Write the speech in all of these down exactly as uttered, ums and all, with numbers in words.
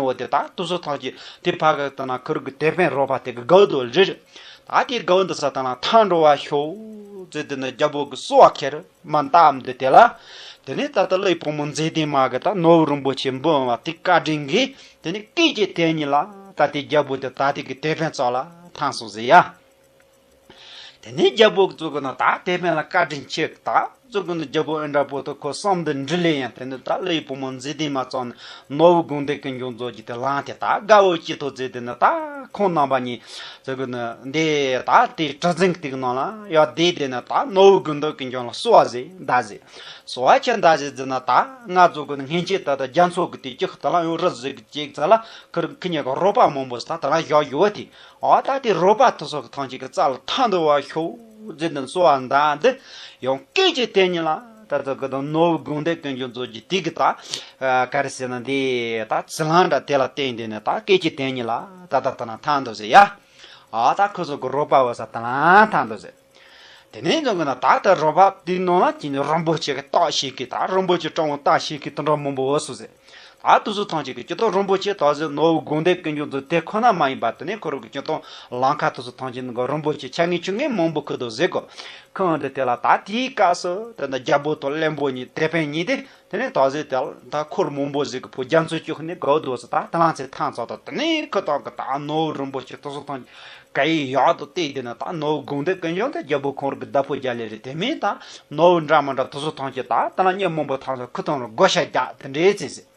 པོ་དེ་ད་དུ་སུ་ཐང་གི་དེ་ཕ་གི་ད་ན་ཁུར་གི་དེ་ཕན་རོ་པ་དེ་གི་གའུ་དུ་རི་རི། ད་དེ་གའུ་འདི་ས་ད་ན་ཐང་འགྲོ་བ་ཤོག་ཟེར་དེ་ནི་རྒྱལ་པོ་གི་སོ་བ་ཁེར་མ་འདམ་འདི་དེ་ལ། དེ་ནི་ད་ལྟ་ལས་བུ་མོ་མཛེས་ལྡན་མ་གི་ད་ནོར་བུ་རིན་པོ་ཆེ་འབུལ་བ་དེ་བཀའ་དྲིན་གི་དེ་ནི་སྐད་ཀྱི་དེ་ཉིད་ལ་ད་དེ་རྒྱལ་པོ་དེ་ད་དེ་གི་དེ་ཕན་ཙོག་ལ་ཐང་སོང་ཟེར་ཡ། དེ་ནས་རྒྱལ་པོ་གཙོ་གི་ན་ད་དེ་ཕན་ལ་བཀའ་དྲིན་ཆེ་ད་གཙོ་གི་ན་རྒྱལ་པོ་ཨིནྡྲ་པོ་ཏི་ཁོ་བསམ་འདི་འདྲི་ལེ་ཡང་དེ་ནས་ད་ལས་བུ་མོ་མཛེས་ལྡན་མ་ཙང་ནོར་བུ་དགོངས་ཏེ་ཀུན་འབྱུང་རྫོགས་ཀྱི་དེ་ལང་དེ་ད་དགའ་བོ་སྐྱིད་ཐོག་ཙེ་དེ་ནས་ད་ཁོང་རྣམ་པ་གཉིས་གཙོ་གི་ན་འདི་ད་དེ་གྲུ་གཟིངས་དེ་གི་ནང་ལ་ཡ་དེ་དེ་ནས་ད་ནོར་བུ་དགོངས་ཏེ་ཀུན་འབྱུང་ལ་གསོལ་བ་ཟེ་ད་ཟེ། གསོལ་བ་ཁྱེར་ད་ཟེ་ཟེ་ན་ད་ང་གཙོ་གི་ན་སྔན་ཆད་ད་ད་རྒྱ་མཚོ་གི་དེ་ཅིག་ད་ལ་ཡོང་རི་ཟེ་གི་ཅིག་ཙ་ལ་ཁུར་ཁི་ཉེ་གི་རོ་པ་མང་པོ་ས་ད་ད་ལ་ཡོག་ཡོད་དེ། ཨོ་ད་དེ་རོ་པ་དུ་སོགས་ཐང་ཅིག་གི་རྩ་ལ་ཐང་དུ་བ་ཤོག་ཟེར་ནས་གསོལ་བ་འདེབས་འདི་ཡང་སྐད་ཀྱི་དེ་ཉིད་ལ་ད་ཚོ་གི་དང་ནོར་བུ་དགོངས་ཏེ་ཀུན་འབྱུང་རྫོགས་ཀྱི་དེ་གི་ད་ག་རེ་ཟེར་ན་འདི་ད་ཚི་ལང་འདྲ་དེ་ལ་བརྟེན་ཏེ་ནས་ད་སྐད་ཀྱི་དེ་ཉིད་ལ་ད་ད་ད་ན་ཐང་དུ་ཟེར་ཡ། ཨོ་ད་ཁོ་ཚོ་གི་རོ་པ་བ་ས་ད་ལ་ཐང་དུ་ཟེར། དེ་ནས་ཚོ་གི་ན་ད་ད་རོ་པ་དེའི་ནང་ལ་ཅི་ནས་རིན་པོ་ཆེ་གི་རྟགས་ཤིག་གི་ད་རིན་པོ་ཆེ་སྤྲང་བོ་རྟགས་ཤིག་གི་དུ་འགྲོ་མང་པོ་འོ་སུ་ཟེར། ད་དུ་སུ་ཐང་ཅིག་གི་སྤྱི་དང་རིན་པོ་ཆེ་ད་ཟེར་ནོར་བུ་དགོངས་ཏེ་ཀུན་འབྱུང་རྫོགས་དེ་ཁོ་ན་མ་ཡིན་པ་དེ་ནས་ཁོ་རང་གི་སྤྱི་དང་ལང་ཁ་དུ་སུ་ཐང་ཅིག་ནི་གི་རིན་པོ་ཆེ་ཆ་ངེ་ཆུ་ངེ་མང་པོ་ཁུ་དོ་ཟེར་གོ། ཁོང་དེ་དེ་ལ་ད་དེའི་སྐབས་སུ་དེ་ནི་རྒྱལ་པོ་དང་བློན་པོ་གཉིས་དེ་ཕན་གཉིས་དེ་དེ་ནས་ད་ཟེར་དེ་ལ་ད་འཁོར་མང་པོ་ཟེར་གི་བུ་རྒྱ་མཚོ་བཅུ་ནི་གའུ་དོ་སུ་ད་ད་ལང་ཚེ་ཐང་ཚོ་ད་དེ་ནས་ཁུ་དང་གི་ད་ནོར་བུ་རིན་པོ་ཆེ་དུ་སུ་ཐང་ཅིག་ག་ཡི་ཡག་ཏུ་བལྟས་དེ་ནི་ད་ནོར་བུ་དགོངས་ཏེ་ཀུན་འབྱུང་དེ་རྒྱལ་པོ་ཁོང་རང་གི་བདག་པོ་རྒྱ་ལས་རེད། དེ་མིན་ད་ནོར་བུ་འདྲ་མ་འདྲ་དུ་སུ་ཐང་ཅིག་ད་ད་ལ་ཉེ་མང་པོ་ཐང་ཚོ་ཁུ་ཐང་རུ་བགོ་བཤའ་རྒྱག་དེ་འདྲའི་ཚེ་ཟེར།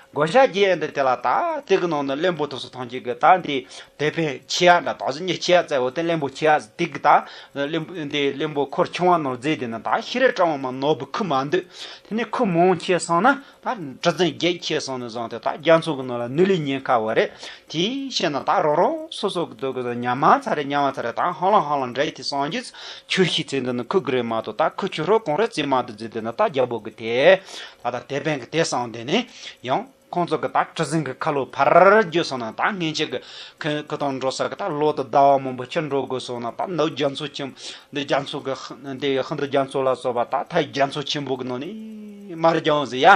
བགོ་བཤའ་རྒྱག་འདི་དེ་ལ་ད་དེ་གི་ནང་ནས་བློན་པོ་དུ་སུ་ཐང་ཅིག་གི་ད་འདི་དེ་ཕན་ཆེ་ཡ་འདྲ་ད་གཟི་ཉེ་ཆེ་ཡ་བཙལ་བོ་དེ་བློན་པོ་ཆེ་ཡ་དེ་གི་ད་བློན་པོ་འདི་བློན་པོ་འཁོར་ཆུང་བ་ནང་རྫས་དེ་ནི་ད་ཤི་རེ་སྤྲང་བོ་མ་ནོར་བུ་ཁུ་མ་འདུག་དེ་ནས་ཁུ་མང་ཆེ་སོང་ན། ད་གྲུ་གཟིངས་བརྒྱད་ཁྱེར་སོང་ནས་བཟུང་སྟེ་ད་རྒྱ་མཚོ་གི་ནང་ལ་ནུ་ལི་ཉེན་ཁ་བ་རེད། དེའི་ཕྱིར་ན་ད་རོ་རོ་སོ་སོ་གི་སྡོད་གི་ཉ་མ་ཚ་རེ་ཉ་མ་ཚ་རེ་ད་ཧང་ལང་ཧང་ལང་འདྲ་ཡི་དེ་སངས་རྒྱས་ཆུ་ཤི་ཚེ་འདི་ནི་ཁུ་གི་རེད་མ་གཏོགས་ད་ཁུ་ཆུ་རོ་གང་རེད་ཙི་མ་འདི་ཟེར་དེ་ནི་ད་རྒྱལ་པོ་གི་དེ་ད་ད་དེ་ཕན་གི་དེ་སང་དེ་ནི་ཡང་ཁོང་ཚོ་གི་ད་གྲུ་གཟིངས་གི་ཁ་ལོ་ཕར་རྒྱུ་སོང་ན་ད་སྔན་ཆད་གི་ཁུ་ཁུ་དང་འགྲོ་ས་གི་ད་ལོ་དུ་ཟླ་བ་མང་པོ་ཕྱིར་འགྲོ་དགོས་སོང་ན་ད་ནུབ་རྒྱ་མཚོ་ཆེན་འདི་རྒྱ་མཚོ་གི་འདི་ཧིན་རྡུ་རྒྱ་མཚོ་ལ་སོགས་པ་ད་ཐའི་རྒྱ་མཚོ་ཆེན་པོ་གི་ནང་ནས་མར་རྒྱ་འོང་ཟེར་ཡ།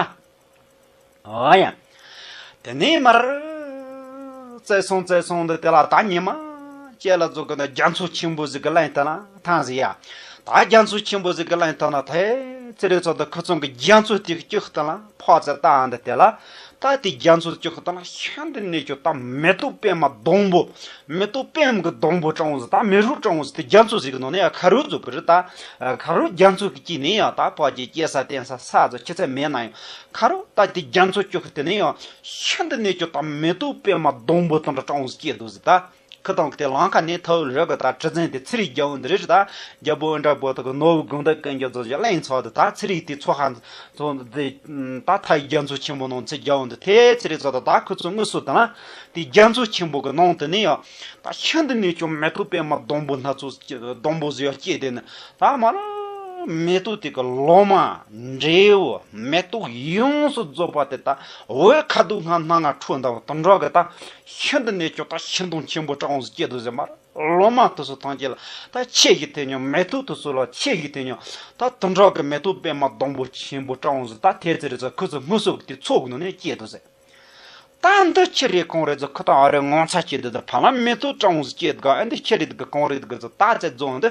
ཨོ་ཡ། དེ་ནས་མར་བཙལ་སོང་བཙལ་སོང་དུ་དེ་ལ་ད་ཉི་མ་བཅས་ལ་རྫོགས་གི་ན་རྒྱ་མཚོ་ཆེན་པོ་ཟིག་གི་ལན་ལྟ་ན་ཐང་ཟིག་ཡ། ད་རྒྱ་མཚོ་ཆེན་པོ་ཟིག་གི་ལན་ལྟ་ན་ཐེ་ཚེ་རེ་ཚོ་དུ་ཁུ་ཚོང་གི་རྒྱ་མཚོ་དེ་གི་ལྕུག་ལྟ་ན་ཕོག་ཙེ་ལྟ་འདི་དེ་ལ་ད་དེ་རྒྱ་མཚོ་ལྕུག་ལྟ་ན་ཤིན་ཏུ་ནས་ཀྱང་ད་མེ་ཏོག་པད་མ་སྡོང་པོ། མེ་ཏོག་པད་མ་གི་སྡོང་པོ་སྤྲང་བོ་ཟིག་ད་མེ་རུ་སྤྲང་བོ་ཟིག་དེ་རྒྱ་མཚོ་ཟིག་གི་ནང་ནས་ཡ་ཁ་རུ་རྫོགས་གི་རེད་ད། ཁ་རུ་རྒྱ་མཚོ་གི་དཀྱིལ་ནས་ཡང་ད་ཕོག་ཅེ་སྐྱེ་ས་བརྟེན་ས་ས་ཚོ་ཆུ་ཚད་མེད་ན་ཡང་། ཁ་རོག་ད་དེ་རྒྱ་མཚོ་ལྕུག་དེ་ནས་ཡང་ཤིན་ཏུ་ནས་ཀྱང་ད་མེ་ཏོག་པད་མ་སྡོང་པོ་དང་འདྲ་སྤྲང་བོ་ཟིག་སྐྱེས་འདུག་ཟེར་ད། ཁུ་དང་གི་དེ་ལང་ཁ་ནས་ཐོག་རི་གི་ད་གྲུ་གཟིངས་དེ་ཚེ་རིང་རྒྱལ་བོ་འདི་རེད་ད། རྒྱལ་པོ་ཨིནྡྲ་བྷུ་ཏི་གི་ནོར་བུ་དགོངས་དག་ཀུན་འབྱུང་རྫོགས་བྱེད་གླིང་ཚོགས་དེ་ད་ཚེ་རིང་དེ་ཚོ་ཧ་ཚོ་འདི་ད་ཐའི་རྒྱ་མཚོ་ཆེན་པོ་ནང་ཚེ་རྒྱལ་བོ་འདི་དེ་ཚེ་རིང་ཚོ་ད་ད་ཁུ་ཚོ་དངོས་སུ་དང་ལ་དེ་རྒྱ་མཚོ་ཆེན་པོ་གི་ནང་དེ་ནས་ཡང་ད་ཤིན་ཏུ་ནས་ཀྱང་མེ་ཏོག་པད་མ་སྡོང་པོ་སྣ་ཚོགས་སྡོང་པོ་ཟེར་བ་སྐྱེས་དེ་ནི། ད་མ་ལ་མེ་ཏོག་དེ་གི་ལོ་མ་འབྲས་བུ་མེ་ཏོག་ཡོངས་སུ་རྫོགས་པ་དེ་ད་འོད་ཁ་དུག་སྣ་ལྔ་འཕྲོ་འདྲ་བོ་དུ་འགྲོ་གི་ད་ཤིན་ཏུ་ནས་ཀྱང་ད་ཤིན་ཏུ་ཆེན་པོ་སྤྲང་བོ་ཟིག་སྐྱེས་འདུག་ཟེར་མ་ལོ་མ་དུ་སུ་ཐང་སྐྱེས་ལ་ད་ཆེ་གི་དེ་ཉོ་མེ་ཏོག་དུ་སུ་ལ་ཆེ་གི་དེ་ཉོ་ད་དུ་འགྲོ་གི་མེ་ཏོག་པད་མ་སྡོང་པོ་ཆེན་པོ་སྤྲང་བོ་ཟིག་ད་དེ་ཚེ་རེ་ཚོ་ཁུ་ཚོ་དངོས་སུ་གི་དེ་ཚོགས་གི་ནང་ནས་སྐྱེས་འདུག་ཟེར། ད་འདི་ཁྱེད་རེ་གང་རེད་ཟེར་ཁོ་ད་ཨ་རེ་ངོ་ཚ་སྐྱེས་འདི་ད་ཕ་ལ་མེ་ཏོག་སྤྲང་བོ་ཟིག་སྐྱེས་ག་ཨ་འདི་ཁྱེད་རེ་འདི་ག་གང་རེད་འདི་ག་ཟེར་ད་ཚེ་རྫོང་འདི།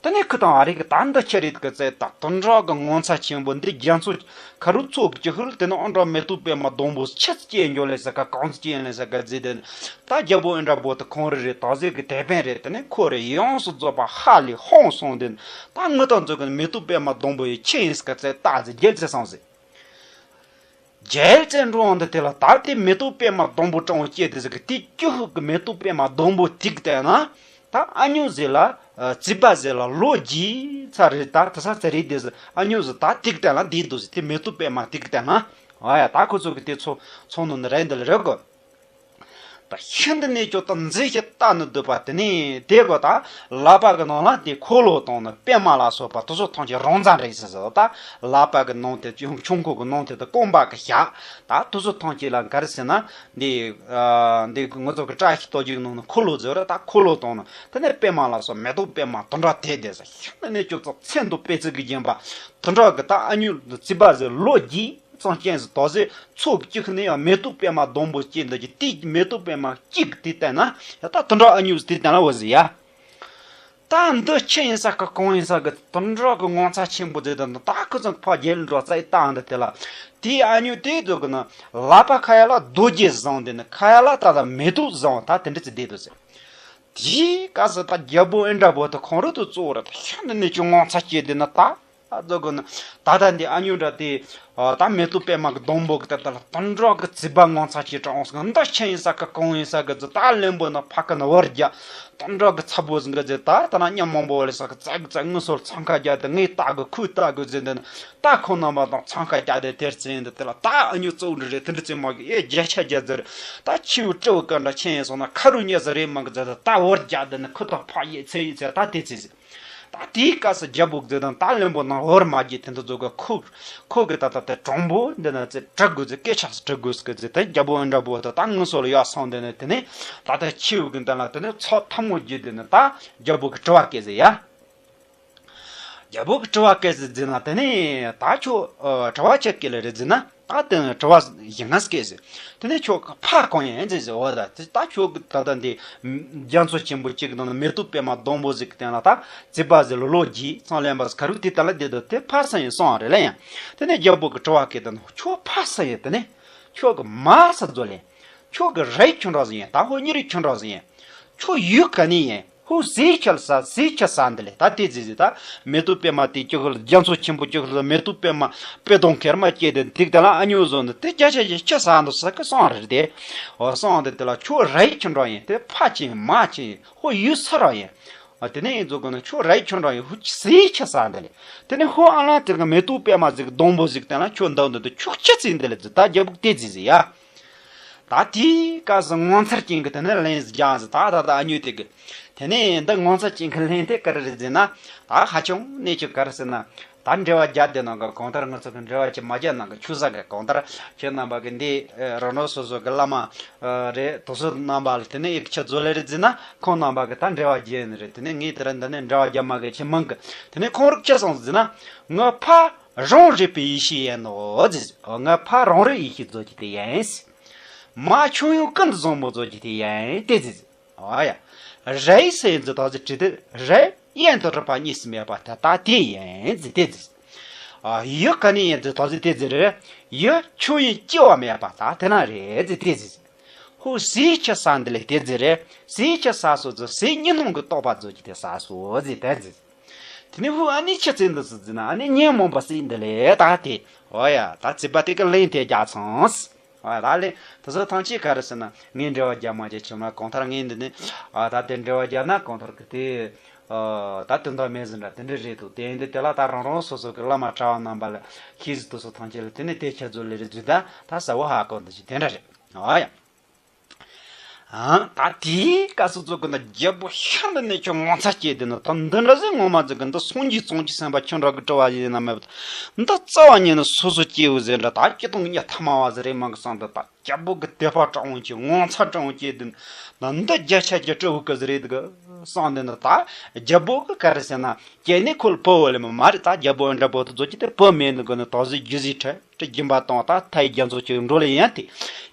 དེ་ནས་ཁོ་ད་ཨ་རེ་གི་ད་འདི་ཁྱེད་རེ་འདི་ག་ཚེ་ད་དུ་འགྲོ་གི་ངོ་ཚ་ཆེན་པོ་འདི་རྒྱ་མཚོ་ཁ་རུ་ཚོགས་གི་ཧུར་དེ་ནས་ཨ་འདྲ་མེ་ཏོག་པད་མ་སྡོང་པོ་ཆེ་སྐྱེས་འགྱོ་ལེ་ཟེར་ག་གང་སྐྱེས་ལེ་ཟེར་ག་ཟེར་དེ་ད་རྒྱལ་པོ་ཨིནྡྲ་བྷུ་ཏི་ཁོང་རེ་རེ་ད་ཟེར་གི་དེ་ཕན་རེད། དེ་ནས་ཁོ་རེ་ཡོངས་སུ་རྫོགས་པ་ཧ་ལས་ཧོང་སོང་དེ་ད་ངུ་ད་འཛུགས་གི་མེ་ཏོག་པད་མ་སྡོང་པོ་ཡི་ཆེ་ཡིན་ཟེར་ག་ཚེ་ད་ཟེར་རྒྱལ་ཚེ་སང་ཟེར། རྒྱལ་བཙན་འགྲོ་འོང་དུ་དེ་ལ་ད་དེ་མེ་ཏོག་པད་མ་སྡོང་པོ་སྤྲང་བོ་སྐྱེས་དེ་ཟིག་གི་དེ་ཀྱུ་ཧུ་གི་མེ་ཏོག་པད་མ་སྡོང་པོ་ཐིག་བལྟས་ན། ད་ཨ་ཉུ་ཟེ་ལ་རྩིས་པ་ཟེ་ལ་ལོ་རྒྱུས་ཚ་རེད་ད་དེ་ས་ཚ་རེད་དེ་ཟིག་ཨ་ཉུ་ཟེ་ད་ཐིག་བལྟས་ན་འདི་འདུག་ཟེ་དེ་མེ་ཏོག་པད་མ་ཐིག་བལྟས་ན། ཨ་ཡ་ད་ཁོ་ཚོ་གི་དེ་ཚོ་ཚོང་ནང་ནས་རེད་འདི་ལ་རེད་གོ། ད་ཤིན་ཏུ་ནས་ཀྱང་ད་མཛེས་ཤིང་ལྟ་ནི་འདོད་པ་དེ་ནས་དེ་གོ་ད་ལག་པ་གི་ནང་ལ་དེ་འཁོར་ལོ་དང་ནི་པད་མ་ལ་སོགས་པ་དེ་ཚོ་ཐམས་ཅད་རང་བཙན་རེད་ཟེར་ཟེར་ད། ལག་པ་གི་ནང་དེ་ཆུང་ཆུང་ཁུག་གི་ནང་དེ་ད་རྐང་པ་གི་ཞག་ད་དེ་ཚོ་ཐམས་ཅད་ལ་ག་རེ་ཟེར་ན་འདི་ཨ་འདི་ང་ཚོ་གི་བཀྲ་ཤིས་རྟགས་བརྒྱད་ནང་ནས་འཁོར་ལོ་ཟེར་ར་ད་འཁོར་ལོ་དང་ནི་དེ་ནས་པད་མ་ལ་སོགས་མེ་ཏོག་པད་མ་དེ་འདྲ་དེ་དེ་ཟེར་ཤིན་ཏུ་ནས་ཀྱང་ད་མཚན་དང་དཔེ་ཚིག་གིས་བརྒྱན་པ་དེ་འདྲ་གི་ད་ཨ་ཉུ་རྩིས་པ་ཟེར་ལོ་རྒྱུས། ཙང་ཅན་ཟིག་ད་ཟེ་ཚོགས་ཀྱི་ཁ་ནས་ཡང་མེ་ཏོག་པད་མ་སྡོང་པོ་སྐྱེས་འདི་ཀྱི་དེ་མེ་ཏོག་པད་མ་གཅིག་དེ་བལྟས་ན་ཡ་ད་དུད་འགྲོ་ཨ་ཉུག་དེ་བལྟས་ན་འོ་ཟེ་ཡ། ད་འདི་ཁྱི་ཡིན་ས་གི་གང་ཡིན་ས་གི་དུད་འགྲོ་གི་ངོ་མཚར་ཆེན་པོ་ཟེ་དང་ད་ཁོ་ཚོ་ཕ་རྒྱལ་འགྲོ་རྩ་ཡི་བཏང་འདི་དེ་ལ་དེའི་ཨ་ཉུག་དེ་ཚོ་གི་ན་ལག་པ་ཁ་ཡ་ལ་རྡོ་རྗེ་བཟང་དེ་ནི་ཁ་ཡ་ལ་ད་ད་མེ་ཏོག་བཟང་ད་དེ་འདྲ་ཅིག་བསྡད་འདུག་ཟེ། དེའི་སྐབས་སུ་ད་རྒྱལ་པོ་ཨིནྡྲ་བྷུ་ཏི་ཁོང་རང་དུ་གཙོ་བོ་ར་ཤིན་ཏུ་ནས་ཀྱང་ངོ་མཚར་སྐྱེས་དེ་ན་ད། ཨ་ཙོ་གོ་ན། ད་ལྟ་འདི་ཨ་ཉུ་འདྲ་དེ། ཨ་ད་མེ་ཏོག་པད་མ་གི་སྡོང་པོ་གི་ད་ལྟ་ལ་དུད་འགྲོ་གི་རྩིས་པ་ངོ་མཚར་ཆེ་དྲགས་འོང་ཟེར་གི་འདི་ཆི་ཡིན་ས་གི་གང་ཡིན་ས་གི་ཟེ་ད་བློན་པོ་ན་ཕ་གི་ན་བར་རྒྱ། དུད་འགྲོ་གི་ཚ་པོ་ཟིན་གི་ཟེ་ད་ད་ན་ཉམས་མང་པོ་ལས་ས་གི་ཙག་གི་ཙག་ངུ་སོར་འཚང་ཁ་རྒྱག་དེ་ངས་ལྟ་གི་ཁོས་ལྟ་གི་ཟེ་འདི་ན་ད་ཁོ་རྣམ་པ་དང་འཚང་ཁ་རྒྱག་དེ་དེར་ཚེ་འདི་དེ་ལ་ད་ཨ་ཉུ་གཙོ་བོ་འདྲ་རེད་དེ་འདྲ་ཚེ་མ་གི་ཨེ་བརྒྱ་ཆ་བརྒྱ་ཟེར་ད་ཆི་བོ་སྤྲེའུ་ག་འདྲ་ཆི་ཡིན་སོང་ན་ཁ་རུ་ཉེ་ཟེ་རེད་མ་གི་ཟེ་ད་ད་བར་རྒྱ་འདི་ན་ཁོ་ད་ཕ་ཡེ་ཚེ་ཡེ་ཚེ་ད་དེ་ཚེ་ཟེ། ད་དེའི་སྐབས་སུ་རྒྱལ་པོ་གི་ཟེ་དང་ད་བློན་པོ་ནང་བར་མ་རྒྱུད་དེ་འདི་ཚོ་གི་ཁོ་ཁོ་གི་ད་ལྟ་དེ་གྲོང་པོ་འདི་ན་ཚེ་གྲི་དགོས་ཟེ་སྐད་ཆ་སུ་གྲི་དགོས་ཟེ་གི་ཟེ་ད་རྒྱལ་པོ་ཨིནྡྲ་བྷུ་ཏི་ད་ངུ་སོ་ལ་ཡར་སོང་དེ་ནས་དེ་ནས་ད་ལྟ་ཆེ་བོ་གི་འདི་ལ་དེ་ནས་ཚོགས་ཐལ་མོ་རྒྱུད་དེ་ནས་ད་རྒྱལ་པོ་གི་དྲི་བ་སྐད་ཟེ་ཡ། རྒྱལ་པོ་གི་དྲི་བ་སྐད་ཟེ་ཟེ་ན་དེ་ནས་ད་ཁྱོད་དྲི་བ་ཆེ་སྐད་ལ་རེད་ཟེ་ན། ད་དེ་ནས་དྲི་བ་ཞིག་ང་སྐད་ཟེ། དེ་ནས་ཁྱོད་ཀྱི་ཕ་གང་ཡིན་ཟེ་ཟེ་འོ་ད་དེ་ད་ཁྱོད་ཀྱི་ད་ལྟ་འདི་རྒྱ་མཚོ་ཆེན་པོ་གཅིག་གི་ནང་ན་མེ་ཏོག་པད་མ་སྡོང་པོ་ཟིག་གི་སྟེང་ལ་ད་རྩིས་པ་ཟིག་ལོ་ལོ་རྒྱུས་ཚང་ལེན་པ་ཟིག་ག་རུ་དེ་ད་ལ་དེ་དུ་དེ་ཕ་སུ་ཡིན་སོང་རེད་ལ་ཡང་། དེ་ནས་རྒྱལ་པོ་གི་དྲི་བ་སྐད་དུ་ཁྱོད་ཕ་སུ་ཡིན་དེ་ནས་ཁྱོད་ཀྱི་མ་སུ་ཛོ་ལེ། ཁྱོད་ཀྱི་རའི་ཁྱོད་འདྲ་ཟིག་ཡིན་ད་ཧོ་གཉེར་ཁྱོད་འདྲ་ཟིག་ཡིན། ཁྱོད་ཡུལ་ག་ནས་ཡིན། ཧུ་ཟེ་ཁྱེད་ས་ཟེ་ཁྱེད་ས་འདི་ལས་ད་དེ་ཟེ་ཟེ་ད་མེ་ཏོག་པད་མ་དེ་ཀྱོ་ཁུར་རྒྱ་མཚོ་ཆེན་པོ་ཀྱོ་ཁུར་མེ་ཏོག་པད་མ་དཔེ་དོང་ཁེར་མ་སྐྱེས་དེ་འདིག་དེ་ལ་ཨ་ཉོ་བཟོ་འདི་དེ་རྒྱ་ཆ་ཡི་ཁྱེད་ས་འདི་ས་གི་སོང་རེད་དེ། འོ་སོང་འདི་དེ་ལ་ཁྱོད་རའི་ཁྱོད་འདྲ་ཡིན་དེ་ཕ་ཆེན་མ་ཆེན་ཧོ་ཡུལ་ས་ར་ཡིན། འོ་དེ་ནས་ཡིན་ཚོ་གི་ན་ཁྱོད་རའི་ཁྱོད་འདྲ་ཡིན་ཧུ་ཟེ་ཁྱེད་ས་འདི་ལས་དེ་ནས་ཧོ་ཨ་ལ་དེ་གི་མེ་ཏོག་པད་མ་ཟིག་སྡོང་པོ་ཟིག་དེ་ལ་ཁྱོད་འདི་འདི་འདི་ཁྱོད་ཁྱེད་ཟིག་འདི་ལས་ཟེ་ད་རྒྱལ་པོ་དེ་ཟེ་ཟེ་ཡ། ད་དེའི་སྐབས་སུ་ངོ་མཚར་ཅན་གྱི་དེ་ནས་ལན་ཟིག་རྒྱག་ཟིག་ད་ད་ད་ཨ་ཉོས་དེ་གི། དེ་ནས་འདི་ངོ་མཚར་ཅན་གྱི་ལན་དེ་ག་རེ་རེད་ཟེར་ན། ད་ཧ་ཅང་གནས་ཚུལ་ག་རེ་ཟེར་ན། ད་འབྲེལ་བ་རྒྱག་དེ་ནང་གི་གང་ལྟར་ང་ཚོ་གི་འབྲེལ་བ་ཅིག་མ་རྒྱག་ནང་གི་ཆུ་ས་གི་གང་ལྟར་ཁྱེད་རྣམ་པ་གི་འདི་རང་རང་སོ་སོ་གི་བླ་མ་རེད་དེ་ཚོ་རྣམ་པ་ལ་དེ་ནས་ཡིག་ཆ་བཟོ་ལེ་རེད་ཟེར་ན་ཁོང་རྣམ་པ་གི་ད་འབྲེལ་བ་རྒྱག་ནི་རེད་དེ་ནས་ངས་དེ་ར་འདི་ནས་འབྲེལ་བ་རྒྱག་མ་གི་ཁྱེད་མང་གི་དེ་ནས་ཁོང་རིག་ཆ་སོང་ཟེར་ན་ངའི་ཕ་རང་རིག་པའི་ཡེ་ཤེས་ཡིན་ནོ་ཟེར་ངའི་ཕ་རང་རིག་ཡེ་ཤེས་བཟོ་རྒྱུ་དེ་ཡིན། མ་ཁྱོད་ཡང་ཀུན་ཏུ་བཟང་པོ་བཟོ་རྒྱུ་དེ་ཡིན་ཏེ་ཟེར། ཨ་ཡ། རའི་སུ་ཡིན་ཟེར་ད་ཟེར་དྲི་དེ་རའི་ཡན་དུ་གྲུབ་པ་གཉིས་སུ་མེད་པ་ད་ལྟ་དེ་ཡིན་ཟེར་ཏེ་ཟེར། ཨ་ཡུལ་ག་ནས་ཡིན་ཟེར་ད་ཟེར་ཏེ་ཟེར་རེ། ཡུལ་ཁྱོད་ཡིན་སྐྱེ་བ་མེད་པ་ད་དེ་ན་རེད་ཟེར་ཏེ་ཟེར། ཧུ་ཟེ་ཁྱེད་ས་འདི་ལས་ཏེ་ཟེར་རེ། ཟེ་ཁྱེད་ས་སོ་ཟེར་ཟེ་གཉིས་སྣང་གི་རྟོགས་པ་བཟོ་རྒྱུ་དེ་ས་སོ་ཟེར་ཏེ་ཟེར། དེ་ནས་ཧུ་ཨ་ནི་ཁྱེད་ཚེ་འདི་སུ་ཟེར་ན་ཨ་ནི་ཉོན་མོངས་པ་སུ་ཡིན་འདི་ལས་ད་དེ། ཨོ་ཡ་ད་རྩིས་པ་དེ་གི་ལན་དེ་རྒྱག་ཚང་། ཨ་ད་ལེ། དེ་ཚོ་ཐམས་ཅད་ག་རེ་ཟེར་ན་ངས་འབྲེལ་བ་རྒྱག་མ་བྱེད་ཆོག་ན་གང་ལྟར་ངས་འདི་ནི་ཨ་ད་དེ་འབྲེལ་བ་རྒྱག་ན་གང་ལྟར་གི་དེ་ཨ་ད་དོན་དག་མེད་ཟིན་འདྲ་དེ་འདྲ་རེད་འདུག་དེ་ཡིན་དུས་དེ་ལ་ད་རང་རང་སོ་སོ་གི་བླ་མ་གྲྭ་བ་རྣམ་པ་ལ་ཤེས་ཟིན་དེ་ཚོ་ཐམས་ཅད་ལ་དེ་ནི་དེ་ཁྱེད་ཚོ་ལས་རེ་རྫུན་ད་ད་ས་བོ་ཧ་གོ་འདི་ཞིག་དེ་འདྲ་རེད་ཨ་ཡ། ཨང་། ད་དེའི་སྐབས་སུ་ཚོ་གི་ན་རྒྱལ་པོ་ཤིན་ཏུ་ནས་ཁྱོད་ངོ་མཚར་སྐྱེས་དེ་ན་ད་འདི་འདྲ་ཟིག་ངོ་མ་ཟིག་གི་འདི་སངས་རྒྱས་བྱང་ཆུབ་སེམས་དཔའ་ཁྱོད་འདྲ་གི་སྤྲུལ་བ་ཡིན་ན་མེད་པ། འདི་རྩ་བ་ཉིད་ནས་སོ་སོ་སྐྱེ་བོ་ཟེར་འདྲ་ད་སྐྱིད་སྟོང་གི་ཉ་ཐ་མ་བ་ཟིག་རེད་མང་གི་བསམ་འདི་ད་རྒྱལ་པོ་གི་དད་པ་དྲང་བོ་ཅིག་ངོ་མཚར་དྲང་བོ་སྐྱེས་དེ་ན་འདི་བརྒྱ་ཆ་བརྒྱ་སྤྲུལ་བོ་གི་ཟིག་རེད་གི་བསམ་དེ་ན་ད་རྒྱལ་པོ་གི་ག་རེ་ཟེར་ན་སྐྱེས་ནས་ཁོ་ལ་བུ་བོ་ལེ་མ་མ་རེད་ད་རྒྱལ་པོ་འདྲ་པོ་དེ་ཚོ་ཅི་དེ་བུ་མེད་ནི་གི་ནི་ད་ཟིག་རྒྱུ་ཟིག་ཁྲལ། ཏྲི་སྦྱིན་པ་དང་ད་མཐའ་ཡི་རྒྱ་མཚོ་ཆེ་འགྲོ་ལ་ཡན་དེ།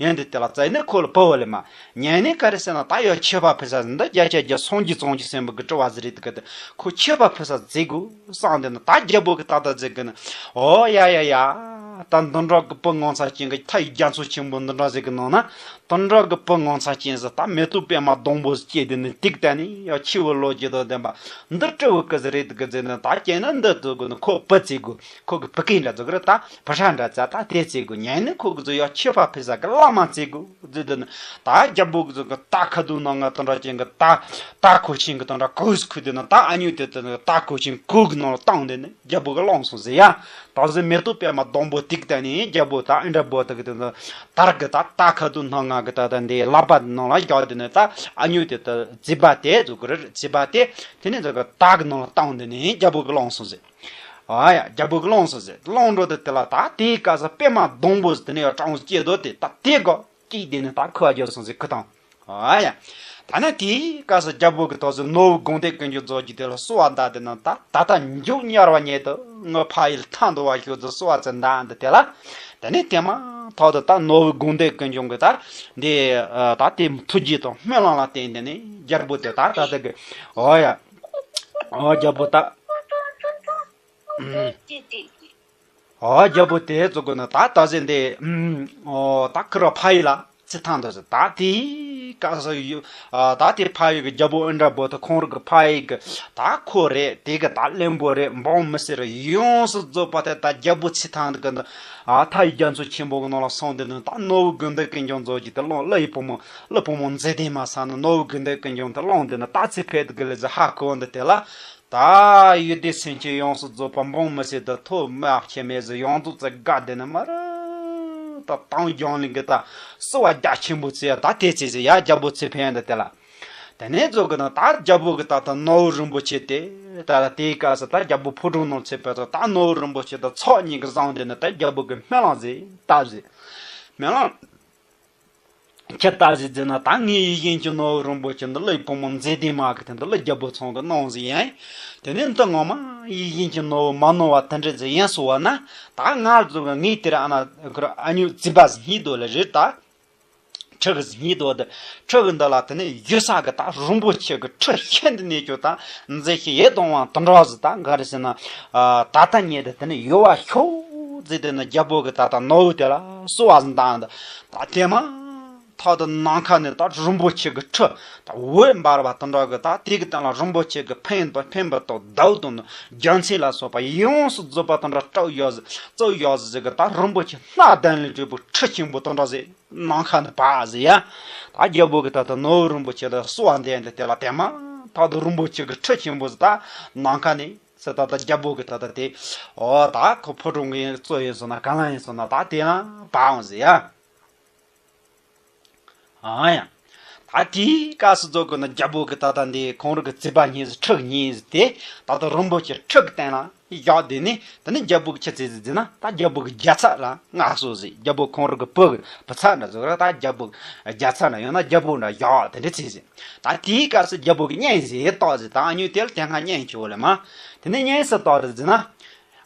ཡན་དེ་དེ་ལ་བཙལ་ནས་ཁོ་ལ་བུ་བོ་ལེ་མ། ཉན་ནས་ག་རེ་ཟེར་ན་ད་ཡོད་ཆད་པ་ཕུལ་ས་འདི་བརྒྱ་ཆ་བརྒྱ་སངས་རྒྱས་བྱང་ཆུབ་སེམས་དཔའ་གི་སྤྲུལ་བ་ཟིག་རེད་དེ་གི་དེ་ཁོ་ཆད་པ་ཕུལ་ས་བཙལ་དགོས་བསམ་དེ་ན་ད་རྒྱལ་པོ་གི་ད་ད་བཙལ་གི་ན། ཨོ་ཡ་ཡ་ཡ། ད་འདི་འདྲ་གི་བུ་ངོ་མཚར་ཅན་གི་མཐའ་ཡི་རྒྱ་མཚོ་ཆེན་པོ་འདི་འདྲ་ཟིག་གི་ནང་ན། དུད་འགྲོ་གི་བུ་ངོ་མཚར་ཅན་ཟིག་ད་མེ་ཏོག་པད་མ་སྡོང་པོ་ཟིག་སྐྱེས་དེ་ནི་ཏིག་ཏ་ནི་ཡ་ཆེ་བོ་ལོ་རྒྱུས་དང་ལྡན་པ། འདི་སྤྲུལ་བོ་གི་ཟིག་རེད་དེ་གི་ཟེར་ནས་ད་སྐྱེས་ན་འདི་ཚོ་གི་ནི་ཁོ་བུ་བཙལ་དགོས། ཁོ་གི་བུ་སྐལ་འདྲ་ཚོ་གི་རེད་ད་བུ་ཧྲ་འདྲ་ཚ་ད་དེ་བཙལ་དགོས། ཉན་ནི་ཁོ་གི་ཚོ་ཡ་ཆད་པ་ཕུལ་ས་གི་བླ་མ་བཙལ་དགོས་ཟེར་དེ་ནི་ད་རྒྱལ་པོ་གི་ཚོ་གི་ད་ཁ་དུ་ནང་ང་དང་འདྲ་ཅན་གི་ད་ད་ཁོ་ཆེན་གི་དང་འདྲ་གོས་ཁུ་དེ་ནི་ད་ཨ་ཉུ་དེ་དེ་ནི་ད་ཁོ་ཆེན་གོས་གི་ནང་ལ་བཏང་དེ་ནི་རྒྱལ་པོ་གི་བླངས་སོང་ཟེར་ཡ། ད་ཟེར་མེ་ཏོག་པད་མ་སྡོང་པོ་ཏིག་ཏ་ནི་རྒྱལ་པོ་ད་ཨིན་དྲ་བོ་ད་གི་དེ་ནི་དར་གི་ད་ད་ཁ་དུ་སྣང་ང་གི་ད་ད་འདི་ལག་པ་ནང་ལ་རྒྱག་དེ་ནི་ད་ཨ་ཉུ་དེ་ད་རྩིས་པ་དེ་ཚོ་གི་རེད་རྩིས་པ་དེ་དེ་ནི་ཚོ་གི་ད་གི་ནང་ལ་བཏང་དེ་ནི་རྒྱལ་པོ་གི་བླངས་སོང་ཟེར། ཨ་ཡ། རྒྱལ་པོ་གི་བླངས་སོང་ཟེར། བླངས་འགྲོ་དེ་དེ་ལ་ད་དེའི་སྐབས་སུ་པད་མ་སྡོང་པོ་ཟེར་དེ་ནས་ཡང་སྤྲང་བོ་སྐྱེས་དོ་དེ་ད་དེ་གོ་སྐྱིད་དེ་ནས་ད་ཁུ་བ་རྒྱབ་སོང་ཟེར་ཁུ་དང་། ཨ་ཡ། ད་ནི་དེའི་སྐབས་སུ་རྒྱལ་པོ་གི་ཐོག་སུ་ནོར་བུ་དགོངས་དེ་ཀུན་གྱི་རྫོགས་ཀྱི་དེ་ལ་གསོལ་བ་འདེབས་དེ་ན་ད་ད་ལྟ་མཇུག་དམྱལ་བ་ཉིད་དུ་ངའི་ཕ་ཡུལ་ཐང་དུ་བ་ཤོད་དུ་གསོལ་བ་ཚེ་འདའ་འདི་དེ་ལ། དེ་ནས་དེ་མ་ཐག་ཏུ་ད་ནོར་བུ་དགོངས་འདུས་ཀུན་འབྱུང་གི་ད་འདི་ད་དེ་ཐུགས་རྗེ་དང་སྨོན་ལམ་ལ་བརྟེན་ཏེ་ནས་རྒྱལ་པོ་དེ་ད་ད་ད་གི་ཨོ་ཡ་ཨོ་རྒྱལ་པོ་ད། ཨོ་རྒྱལ་པོ་དེ་ཚོ་གི་ནི་ད་ད་ཟེ་འདི་ཨོ་ད་ཁུ་ར་ཕ་ཡི་ལ་ཚེ་ཐང་འདི་ཟེ་ད་དེའི་སྐབས་སུ་ཡུ་ཨ་ད་དེ་ཕ་ཡི་གི་རྒྱལ་པོ་ཨིནྡྲ་བྷུ་ཏི་ཁོང་རང་གི་ཕ་ཡི་གི་ད་ཁོ་རེད་དེ་གི་ད་བློན་པོ་རེད་འབངས་མི་སེར་ཡོངས་སུ་རྫོགས་པ་དེ་ད་རྒྱལ་པོ་ཚེ་ཐང་གི་ནི་ཨ་ད་ཡི་རྒྱ་མཚོ་ཆེན་པོ་གི་ནང་ལ་སོང་དེ་ནི་ད་ནོར་བུ་དགོངས་འདུས་ཀུན་འབྱུང་རྫོགས་ཀྱི་དེ་ལོང་གླུ་ཡི་བུ་མོ་གླུ་བུ་མོ་མཛེས་ལྡན་མ་ས་ནི་ནོར་བུ་དགོངས་འདུས་ཀུན་འབྱུང་དེ་ལོང་དེ་ནི་ད་ཚེ་ཕེབས་དེ་གི་ལེ་ཟེ་ཧ་གོ་འདི་དེ་ལ། ད་ཡུལ་སྡེ་སེམས་ཅན་ཡོངས་སུ་རྫོགས་པ་འབངས་མི་སེར་དང་ཐོག་མ་ཁྱེད་མེད་ཟེར་ཡོངས་རྫོགས་ཚེ་དགའ་བདེ་ན་མ་ར་ད་དང་རྒྱང་ལིང་གི་ད་བསུ་བ་རྒྱ་ཆེན་པོ་བྱས་ད་དེ་ཚེ་ཟེར་ཡ་རྒྱལ་པོ་ཚེ་ཕན་ད་དེ་ལ། དེ་ནས་རྫོགས་གི་ན་ད་རྒྱལ་པོ་གི་ད་ད་ནོར་བུ་རིན་པོ་ཆེ་དེ་ད་ད་དེའི་སྐབས་སུ་ད་རྒྱལ་པོ་ཕོ་བྲང་ནང་ཚེ་ཕན་ད་ད་ནོར་བུ་རིན་པོ་ཆེ་ད་ཚོགས་གཉིས་ཀྱི་བཟང་དེ་ནི་ད་རྒྱལ་པོ་གི་སྨོན་ལམ་ཟེར་ད་ཟེར་སྨོན་ལམ། ཁྱེད་ལྟ་ཞིག་ཟེར་ན་ད་ངའི་ཡིད་བཞིན་གྱི་ནོར་བུ་རིན་པོ་ཆེ་འདི་གླུ་ཡི་བུ་མོ་མཛེས་ལྡན་མ་གི་དེ་འདི་གླུ་རྒྱལ་པོ་ཚང་གི་གནང་ཟིག་ཡིན། དེ་ནས་འདི་ངོ་མ་ཡིད་བཞིན་གྱི་ནོར་བུ་མ་ནོར་བ་དེ་འདྲ་ཟིག་ཡིན་སོང་བ་ན་ད་ང་ཚོ་གི་ངའི་དེར་ཨ་ན་ཁུར་ཨ་ཉུ་རྫིས་པ་ཟིག་སྙིད་དོ་ལ་རེད་ད། ཁྲི་གི་ཟིག་སྙིད་དོ་ད། ཁྲི་གི་འདི་ལ་དེ་ནས་ཡུལ་ས་གི་ད་རིན་པོ་ཆེ་གི་ཁྲི་ཤིན་ཏུ་ནས་ཀྱང་ད་མཛེས་ཤིང་ཡིད་དུ་འོང་བ་དེ་འདྲ་ཟིག་ད་ག་རེ་ཟེར་ན་ད་ལྟ་ཉིད་དུ་དེ་ནས་ཡོད་པ་ཤོག་ཟིག་དེ་ནས་རྒྱལ་པོ་གི་ད་ད་ནོར་བུ་དེ་ལ་བསུ་བ་ཟིག་བཏང་ད། ད་དེ་མ་ཐག་ཏུ་ནམ་མཁའ་ནས་ད་རིན་པོ་ཆེ་གི་ཁྲི་ད་འོད་འབར་བ་དེ་འདྲ་གི་ད་དེ་གི་སྟེང་ལ་རིན་པོ་ཆེ་གི་ཕན་པ་ཕན་པ་དང་ཟླ་བ་དང་རྒྱལ་མཚན་ལ་སོགས་པ་ཡོངས་སུ་རྫོགས་པ་དེ་འདྲ་སྤྲོ་ཡག་ཟིག་སྤྲོ་ཡག་ཟིག་གི་ད་རིན་པོ་ཆེ་སྣ་ལྡན་ལས་གྲུབ་པའི་ཁྲི་ཆེན་པོ་དེ་འདྲ་ཟིག་ནམ་མཁའ་ནས་འབར་ཟིག་ཡ། ད་རྒྱལ་པོ་གི་ད་ད་ནོར་བུ་རིན་པོ་ཆེ་ད་བསུ་བ་འདེབས་འདི་དེ་ལ་དེ་མ་ཐག་ཏུ་རིན་པོ་ཆེ་གི་ཁྲི་ཆེན་པོ་ཟིག་ད་ནམ་མཁའ་ནས་ཟེར་ད་ད་རྒྱལ་པོ་གི་ད་ད་དེ་འོ་ད་ཁོ་ཕོ་བྲང་གི་གཙོ་ཡིན་སོང་ན་ག་ལ་ཡིན་སོང་ན་ད་དེ་ཡང་འབར་འོང་ཟིག་ཡ། ཨ་ཡ། ད་དེའི་སྐབས་སུ་རྫོགས་གི་ན་རྒྱལ་པོ་གི་ད་ལྟ་འདི་ཁོང་རང་གི་རྩིས་པ་གཉིས་ཟིག་ཁྲི་གཉིས་ཟིག་དེ་ད་ལྟ་རིན་པོ་ཆེ་ཁྲི་གི་སྟེང་ལ་བཞག་དེ་ནས་དེ་ནས་རྒྱལ་པོ་གི་ཆི་ཟིག་ཟེར་ན་ད་རྒྱལ་པོ་གི་རྒྱལ་ཚབ་ལ་མངའ་གསོལ་ཟིག་རྒྱལ་པོ་ཁོང་རང་གི་བུ་གི་བུ་ཚབ་འདྲ་ཟིག་ར་ད་རྒྱལ་པོ་རྒྱལ་ཚབ་འདྲ་ཡང་ན་རྒྱལ་པོ་འདྲ་བཞག་དེ་འདྲ་ཟེར་ཟིག་ད་དེའི་སྐབས་སུ་རྒྱལ་པོ་གི་གཉེན་ཟིག་བཏགས་ཟིག་ད་ཨ་ཉུ་དེ་ལ་དེ་སྔ་གཉེན་ཆེ་བོ་ལ་མ་དེ་ནས་གཉེན་ཟིག་བཏགས་རེད་ཟེར་ན།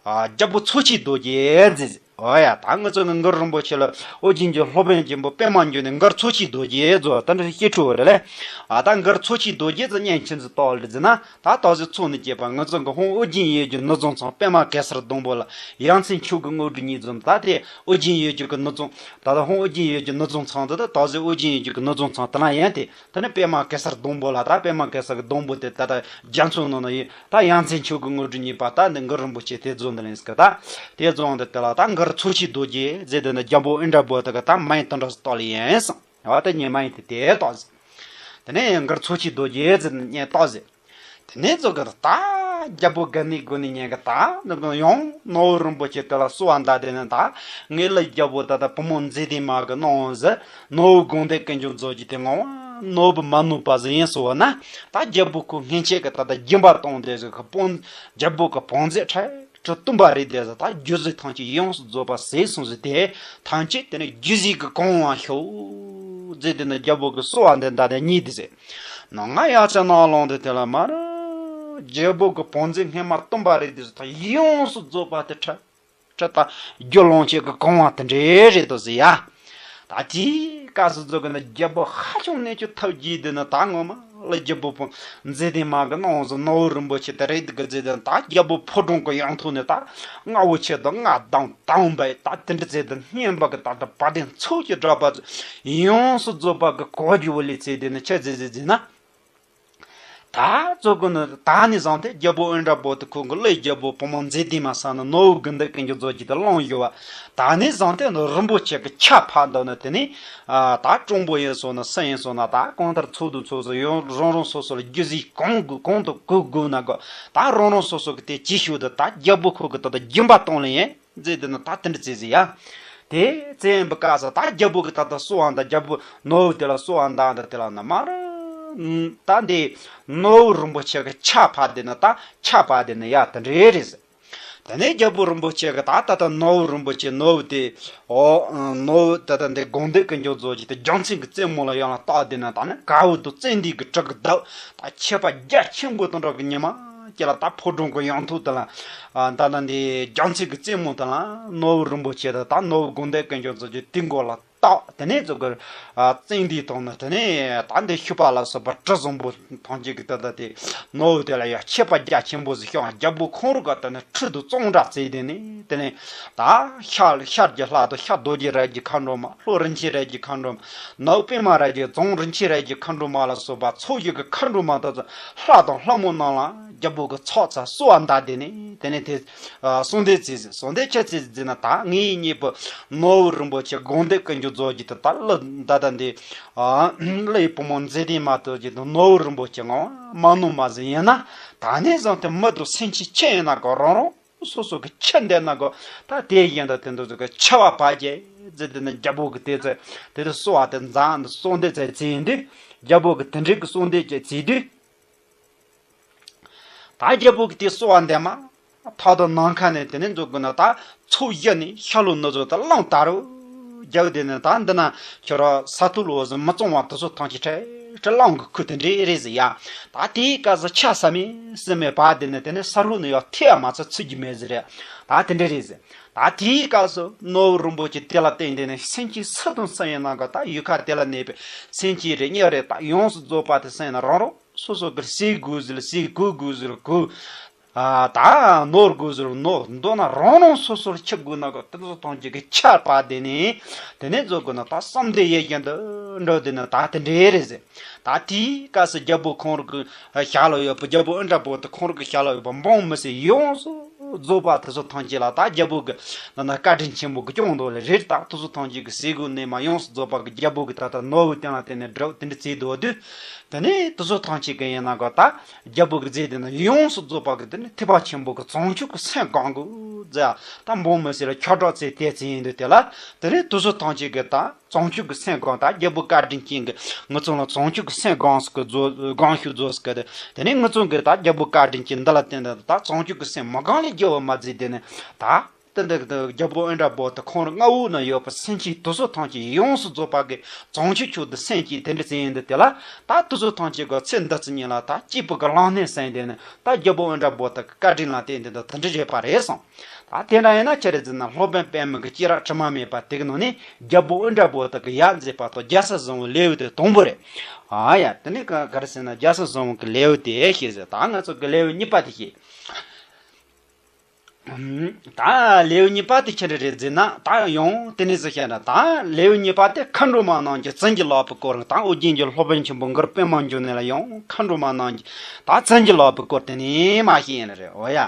ཨ་རྒྱལ་པོ་མཚོ་སྐྱེས་རྡོ་རྗེ་ཟེར། ཨོ་ཡ་ད་ང་ཚོ་གི་མགར་རིན་པོ་ཆེ་ལ་ཨོ་རྒྱན་གྱི་སློབ་དཔོན་ཆེན་པོ་པདྨ་འབྱུང་གནས་མགར་མཚོ་སྐྱེས་རྡོ་རྗེ་ཟེར་ད་འདྲ་སྐྱེས་ཕྲུག་རེད་ལེ། ཨ་ད་མགར་མཚོ་སྐྱེས་རྡོ་རྗེ་ཟེར་གཉེན་ཆེན་ཟིག་བཏགས་རེད་ཟེར་ན་ད་ད་གཟོད་ཚོགས་ནས་སྐྱེས་པ་ང་ཚོ་གི་ཧོང་ཨོ་རྒྱན་ཡོད་རྒྱུ་ནུབ་བྱང་ཚང་པདྨ་གེ་སར་སྡོང་པོ་ལ་ཡ་མཚན་མཆོག་གི་དངོས་གྲུབ་གཉིས་འཛོམས་ད་དེ་ཨོ་རྒྱན་ཡོད་རྒྱུ་གི་ནུབ་བྱང་ད་ད་ཧོང་ཨོ་རྒྱན་ཡོད་རྒྱུ་ནུབ་བྱང་ཚང་ད་ད་ད་གཟོད་ཨོ་རྒྱན་ཡོད་རྒྱུ་གི་ནུབ་བྱང་ཚང་དེ་ལ་ཡན་དེ། དེ་ནས་པདྨ་གེ་སར་སྡོང་པོ་ལ་ད་པདྨ་གེ་སར་གྱི་སྡོང་པོ་དེ་ད་ལྟ་རྒྱ་མཚོའི་ནང་ན་ཡོད་ད་ཡ་མཚན་མཆོག་གི་དངོས་གྲུབ་གཉིས་པ་ད་འདི་མགར་རིན་པོ་ཆེ་དེ་རྫོགས་འདི་ལེན་སྐད་ད་དེ་རྫོགས་འདི་དེ་ལ་ད་མགར་མཚོ་སྐྱེས་རྡོ་རྗེ་ཟེར་དེ་ནི་རྒྱལ་པོ་ཨིནྡྲ་བྷུ་ཏི་གི་ད་མ་ཡིན་དོན་འགྲོ་སྟོ་ལི་ཡན་སང་བ་ད་ཉེ་མ་ཡིན་དེ་དེ་ཏོག་ཟེར། དེ་ནས་མགར་མཚོ་སྐྱེས་རྡོ་རྗེ་ཟེར་ནས་ཏོག་ཟེར། དེ་ནས་ཚོ་གི་ད་རྒྱལ་པོ་དགའ་ནི་དགོ་ནི་ཉན་གི་ད་ནི་གང་ཡང་ནོར་བུ་རིན་པོ་ཆེ་དེ་ལ་གསོལ་བ་འདེབས་དེ་ནི་ད་ངའི་ལ་རྒྱལ་པོ་ད་ད་བུ་མོ་མཛེས་ལྡན་མ་གི་གནང་ཟེར་ནོར་བུ་དགོངས་འདུས་ཀུན་འབྱུང་རྫོགས་ཀྱི་དེ་ངོ་ནོར་བུ་མ་ནོར་བ་ཟིག་ཡིན་སོང་བ་ན་ད་རྒྱལ་པོ་ཁོ་སྔན་ཆད་གི་ད་ད་སྦྱིན་པ་བཏང་དེ་ཟིག་གི་དཔོན་རྒྱལ་པོ་གི་བང་མཛོད་ཁྲ་ཁྲི་སྟོན་པ་རེད་དེ་ཟིག་ད་རྒྱུ་ཟིག་ཐམས་ཅད་ཡོངས་སུ་རྫོགས་པ་ཟད་སོང་ཟིག་དེ་ཐམས་ཅད་དེ་ནི་རྒྱུ་ཟིག་གི་གང་བ་ཤོག་ཟེར་དེ་ནི་རྒྱལ་པོ་གི་གསོལ་བ་འདེབས་ད་དེ་གཉིས་དེ་ཟེར། ནང་ང་ཡ་ཆ་ནང་ལོང་དེ་དེ་ལ་མ་ར་རྒྱལ་པོ་གི་བང་མཛོད་སྔན་མ་སྟོན་པ་རེད་དེ་ཟེར་ད་ཡོངས་སུ་རྫོགས་པ་དེ་ཁྲ་ཁྲ་ད་རྒྱུ་ལོངས་སྤྱོད་ཀྱི་གང་བ་དེ་འདྲས་རེད་དོ་ཟེར་ཡ། ད་དེའི་སྐབས་སུ་རྫོགས་ཀྱི་ན་རྒྱལ་པོ་ཧ་ཅང་གནས་ཀྱི་ཐབས་ཀྱིས་དེ་ནི་ད་ངོ་མ་ལ་རྒྱལ་པོ་བང་མཛོད་ལྡན་མ་གི་གནང་ཟེར་ནོར་བུ་རིན་པོ་ཆེ་དེ་རེད་དེ་གི་ཟེར་དེ་ད་རྒྱལ་པོ་ཕོ་བྲང་གི་ཡང་ཐོག་ནས་ད་རྔ་བོ་ཆེ་དང་རྔ་དང་དང་བས་ད་དེ་འདྲ་ཟེར་དེ་སྙན་པ་གི་ད་ད་བ་དན་ཚོགས་ཀྱི་སྒྲ་པ་ཡོངས་སུ་རྫོགས་པ་གི་གོ་རྒྱུ་བོ་ལས་ཚེ་དེ་ནི་ཆ་ཟེར་ཟེར་ཟེར་ན། ད་གཙོ་གི་ནི་ད་ནི་བཟང་སྟེ་རྒྱལ་པོ་ཨིནྡྲ་བྷུ་ཏི་ཁོང་གི་གླུ་རྒྱལ་པོ་བུ་མོ་མཛེས་ལྡན་མ་ས་ནི་ནོར་བུ་དགོངས་འདུས་ཀུན་འབྱུང་རྫོགས་ཀྱི་དེ་ལོང་ཡོད་བ། ད་ནི་བཟང་སྟེ་ནི་རིན་པོ་ཆེ་གི་ཆ་ཕབ་འདུག་ནི་དེ་ནི་ད་གྲོང་པོ་ཡིན་སོང་ན་སུ་ཡིན་སོང་ན་ད་གང་ལྟར་ཚོགས་འདུ་ཚོགས་སུ་ཡོང་རང་རང་སོ་སོ་ལ་རྒྱུ་ཟིག་གང་དགོས་གང་དུ་དགོས་དགོས་ན་དགོས་ད་རང་རང་སོ་སོ་གི་དེ་ཅི་ཞུ་དུ་ད་རྒྱལ་པོ་ཁོ་གི་ད་ད་སྦྱིན་པ་གཏོང་ལེ་ཡིན། མཛད་དེ་ནི་ད་དེ་འདྲ་བྱས་ཟིག་ཡ། དེ་ཙེ་ཡན་པའི་སྐབས་སུ་ད་རྒྱལ་པོ་གི་ད་ལྟ་གསོལ་བ་འདེབས་རྒྱལ་པོ་ནོར་བུ་དེ་ལ་གསོལ་བ་འདེབས་འདི་དེ་ལ་ནི་མ་ར། ད་འདི་ནོར་བུ་རིན་པོ་ཆེ་གི་ཆ་ཕབ་དེ་ནི་ད་ཆ་ཕབ་དེ་ནི་ཡ་དེ་འདྲ་རེད་ཟེར། དེ་ནས་རྒྱལ་པོ་རིན་པོ་ཆེ་གི་ད་ད་ལྟ་ནོར་བུ་རིན་པོ་ཆེ་ནོར་བུ་དེ་ཨོ་ནོར་བུ་ད་ལྟ་འདི་དགོངས་འདུས་ཀུན་འབྱུང་རྫོགས་ཀྱི་དེ་རྒྱལ་མཚན་གི་རྩེ་མོ་ལ་ཡང་ལ་བཏགས་དེ་ནི་ད་ནི་ག་བུ་དུ་ཙན་དན་གི་དྲི་གི་བདག་ད་ཁྱད་པར་རྒྱ་ཆེན་པོ་དང་འདྲ་གི་ཉི་མ། ཁྱེད་ལ་ད་ཕོ་བྲང་གི་ཡང་ཐོག་དེ་ལ། ཨ་ད་ལྟ་འདི་རྒྱལ་མཚན་གྱི་རྩེ་མོ་དེ་ལ་ནོར་བུ་རིན་པོ་ཆེ་དང་ད་ནོར་བུ་དགོངས་ལྡན་དཀོན་མཆོག་ཚོགས་ཀྱི་དུས་འགོ་ལ་བཏགས། དེ་ནས་ཚོགས་ཀྱི་ཨ་བཙན་དུས་དང་ནི་དེ་ནས་ད་འདི་ཤུ་པ་ལ་སོགས་པ་དྲི་བཟང་པོ་ཐམས་ཅད་ཀྱི་ད་ལྟ་དེ་ནོར་བུ་དེ་ལ་ཡང་མཆོད་པ་རྒྱ་ཆེན་པོ་ཞིག་བཤམས། རྒྱལ་པོ་ཁོང་རང་གི་ད་ནི་ཁྲི་དུ་གཙང་སྦྲ་བརྩིགས། དེ་ནས་དེ་ནས་ད་ཤར་ཤར་གྱི་ལྷ་དང་ཤར་རྡོ་རྗེ་རལ་གྱི་མཁའ་འགྲོ་མ། ལྷོ་རིན་ཆེན་རལ་གྱི་མཁའ་འགྲོ་མ། ནུབ་པདྨ་རལ་གྱི། བྱང་རིན་ཆེན་རལ་གྱི་མཁའ་འགྲོ་མ་ལ་སོགས་པ་ཚོགས་བཞི་གི་མཁའ་འགྲོ་མ་དེ་ཚོ་ལྷ་དང་ལྷ་མོ་རྣམས་ལ་རྒྱལ་པོ་གི་ཚོགས་ཚ་གསོལ་བ་འདེབས། དེ་ནས་དེ་ནས་དེ་ཨ་གསོལ་འདེབས་བྱས། གསོལ་འདེབས་ཅི་བྱས་ཟེར་ན། ད་ངའི་སྙིང་པོ་ནོར་བུ་རིན་པོ་ཆེ་དགོངས་ལྡན་དཀོན་མཆོག་རྫོགས་ཀྱི་དེ་ད་ལོ་ད་ལྟ་འདི་ཨ་ཀླུའི་བུ་མོ་མཛེས་ལྡན་མ་ཐོབ་ཀྱི་དེ་ནོར་བུ་རིན་པོ་ཆེ་ངོ་མ་ནོར་མ་ཟིན། ཡིན་ན་ད་ནས་བཟུང་སྟེ་མི་དང་སེམས་ཅན་ཆི་ཡིན་ན་གོ་རང་རང་སོ་སོ་གི་ཆི་འདེབས་ན་གོ། ད་དེ་བཞིན་དུ་དེ་འདྲ་ཟིག་གི་ཆི་བ་བ་རྒྱལ་ཟེར། དེ་ནི་རྒྱལ་པོ་གི་དེ་ཚེ་དེ་དུ་གསོལ་བ་དེ་འཛིན་གསོལ་འདེབས་ཚེ་བྱས་དུས། རྒྱལ་པོ་གི་དེ་འདྲའི་གི་གསོལ་འདེབས་ཀྱི་བྱས་དུས། ད་རྒྱལ་པོ་གི་དེ་གསོལ་བ་འདེབས་མ་ཐག་ཏུ་ནམ་མཁའ་ནས་དེ་ནས་འཛུལ་དགོས་ན། ད་ཚོགས་བཞི་ནས་ཤར་ལྷོ་ནུབ་ཚོ་ད་གླང་དར་རོ་རྒྱབ། དེ་ནས་ད་འདི་ན་ཁྱོད་རང་ས་ཐོག་ལོ་ཟིན་མི་གཙང་བ་དེ་ཚོ་ཐམས་ཅད་ཁྲེ་ཁྲེ་གླང་གི་ཁུལ་དེ་འདྲའི་རེད་ཟེར་ཡ། ད་དེའི་སྐབས་སུ་ཆ་ས་མེད་ས་མེད་པ། དེ་ནས་དེ་ནས་ས་རུ་ནས་ཡང་ཐེ་བ་མ་ཚད་ཚུད་ཀྱི་མེད་ཟེར་རེད། ད་དེ་འདྲ་རེད་ཟེར། ད་དེའི་སྐབས་སུ་ནོར་བུ་རིན་པོ་ཆེ་དེ་ལ་བརྟེན་དེ་ནས་སེམས་ཅན་སུ་དང་སུ་ཡིན་ན་ག་ད་ཡུལ་ཁ་དེ་ལ་གནས་པའི་སེམས་ཅན་རེ་གཉིས་རེ་ད་ཡོངས་སུ་རྫོགས་པ་དེ་སུ་ཡིན་ན་རང་རང་སོ་སོ་གི་ཟས་དགོས་ཟེར། ཟས་གོས་དགོས་ཟེར་གོས། ཨ་ད་ནོར་དགོས་ཟེར་ནོར། མདོར་ན་རང་རང་སོ་སོར་ཆི་དགོས་ན་ག་དེ་ཚོ་ཐམས་ཅད་ཀྱི་ཆར་པ་དེ་ནས་དེ་ནས་རྫོགས་དགོས་ན། ད་བསམ་དེ་ཡེ་བཞིན་དུ་འགྲོ་དེ་ནི་ད་དེ་འདྲའི་རེད་ཟེར། ད་དེའི་སྐབས་སུ་རྒྱལ་པོ་ཁོང་རང་གི་ཞབས་ལ་ཡོད་པ། རྒྱལ་པོ་ཨིནྡྲ་བྷུ་ཏི་ཁོང་རང་གི་ཞབས་ལ་ཡོད་པ་འབངས་མི་སེར་ཡོངས་སུ་རྫོགས་པ་དེ་ཚོ་ཐམས་ཅད་ལ་ད་རྒྱལ་པོ་གི་ནང་ན་བཀའ་དྲིན་ཆེན་པོ་གི་སྐྱོང་འདུག་ལེ་རེད། ད་དེ་ཚོ་ཐམས་ཅད་ཀྱི་ཟས་གོས་གནས་མལ་ཡོངས་སུ་རྫོགས་པ་གི་རྒྱལ་པོ་གི་ད་ལྟ་ནོར་བུ་སྟེང་ལ་བརྟེན་ནས་སྒྲུབ་དེ་འདྲ་བྱས་འདུག་དུས། དེ་ནས་དེ་ཚོ་ཐམས་ཅད་ཀྱི་ཡིན་ན་ག་ད་རྒྱལ་པོ་གི་རྫས་དེ་ནི་ཡོངས་སུ་རྫོགས་པ་གི་དེ་ནི་ཐེག་པ་ཆེན་པོ་གི་བྱང་ཆུབ་ཀྱི་སེམས་སྒོམ་དགོས་ཟེར། ད་འབངས་མི་སེར་ལ་ཁྱབ་བསྒྲགས་བྱས་དེ་བྱས་ཡིན་དུས། དེ་ལ་དེ་ནས་དེ་ཚོ་ཐམས་ཅད་ཀྱི་ད་བྱང་ཆུབ་ཀྱི་སེམས་སྒོམ། ད་རྒྱལ་པོ་བཀའ་དྲིན་ཅན་གྱིས་ང་ཚོ་ལ་བྱང་ཆུབ་ཀྱི་སེམས་སྒོམ་ཟེར་གི་རྫོགས། སྒོམ་ཞིག་རྫོགས་ཟེར་གི། དེ་ནས་ང་ཚོ་གི་ད་རྒྱལ་པོ་བཀའ་དྲིན་ཅན་འདི་ལ་བརྟེན་ཏེ་ད་བྱང་ཆུབ་ཀྱི་སེམས་མི་སྒོམ་ལས་རྒྱལ་བ་མ་བརྫིས། དེ་ནས་ད་དེ་འདི་གི་རྒྱལ་པོ་ཨིནྡྲ་བྷུ་ཏི་ཁོང་རང་མངའ་འོག་ན་ཡོད་པ་སེམས་ཅན་དེ་ཚོ་ཐམས་ཅད་ཡོངས་སུ་རྫོགས་པ་གི་བྱང་ཆུབ་མཆོག་ཏུ་སེམས་བསྐྱེད་དེ་འདྲ་བྱས་ཡིན་དུས། དེ་ལ་ད་དེ་ཚོ་ཐམས་ཅད་གི་ཚེ་འདི་ཕྱི་གཉིས་ལ་ད་སྐྱིད་པོ་གི་ལམ་སྣེ་ཟིན། དེ་ནས་ད་རྒྱལ་པོ་ཨིནྡྲ་བྷུ་ཏི་གི་བཀའ་དྲིན་ལ་བརྟེན་ཏེ་ད་དེ་འདྲ་བྱས་པ་རེད་གསུངས། ད་དེ་འདྲ་ཡིན་ན་ཅི་རེད་ཟེར་ན། སློབ་དཔོན་པདྨ་གི་སྐྱེས་རབས་དྲི་མ་མེད་པ་དེ་གི་ནང་ནས་རྒྱལ་པོ་ཨིནྡྲ་བྷུ་ཏི་གི་ཡབ་མཛད་པ་དང་རྒྱལ་ས་བཟང་བོའི་ལེའུ་དེ་དང་པོ་རེད། ཨ་ཡ། དེ་ནས་ག་ག་རེ་ཟེར་ན། རྒྱལ་ས་བཟང་བོ་གི་ལེའུ་དེ་བཤད་ཟེར། ད་ང་ཚོ་གི་ལེའུ་གཉིས་པ་དེ་བཤད། ད་ལེའུ་གཉིས་པ་དེ་ཅི་འདྲ་རེད་ཟེར་ན། ད་ཡང་དེ་ནས་ཟེར་བཤད་ན། ད་ལེའུ་གཉིས་པ་དེ་མཁའ་འགྲོ་མ་རྣམས་ཀྱི་བྱིན་གྱིས་བརླབས་པའི་སྐོར། ད་ཨོ་རྒྱན་གྱི་སློབ་དཔོན་ཆེན་པོ་གུ་རུ་པདྨ་འབྱུང་གནས་ལ་ཡང་མཁའ་འགྲོ་མ་རྣམས་ཀྱི་ད་བྱིན་གྱིས་བརླབས་པའི་སྐོར་དེ་ནས་མར་བཤད་ཡིན་ནི་རེད། འོ་ཡ།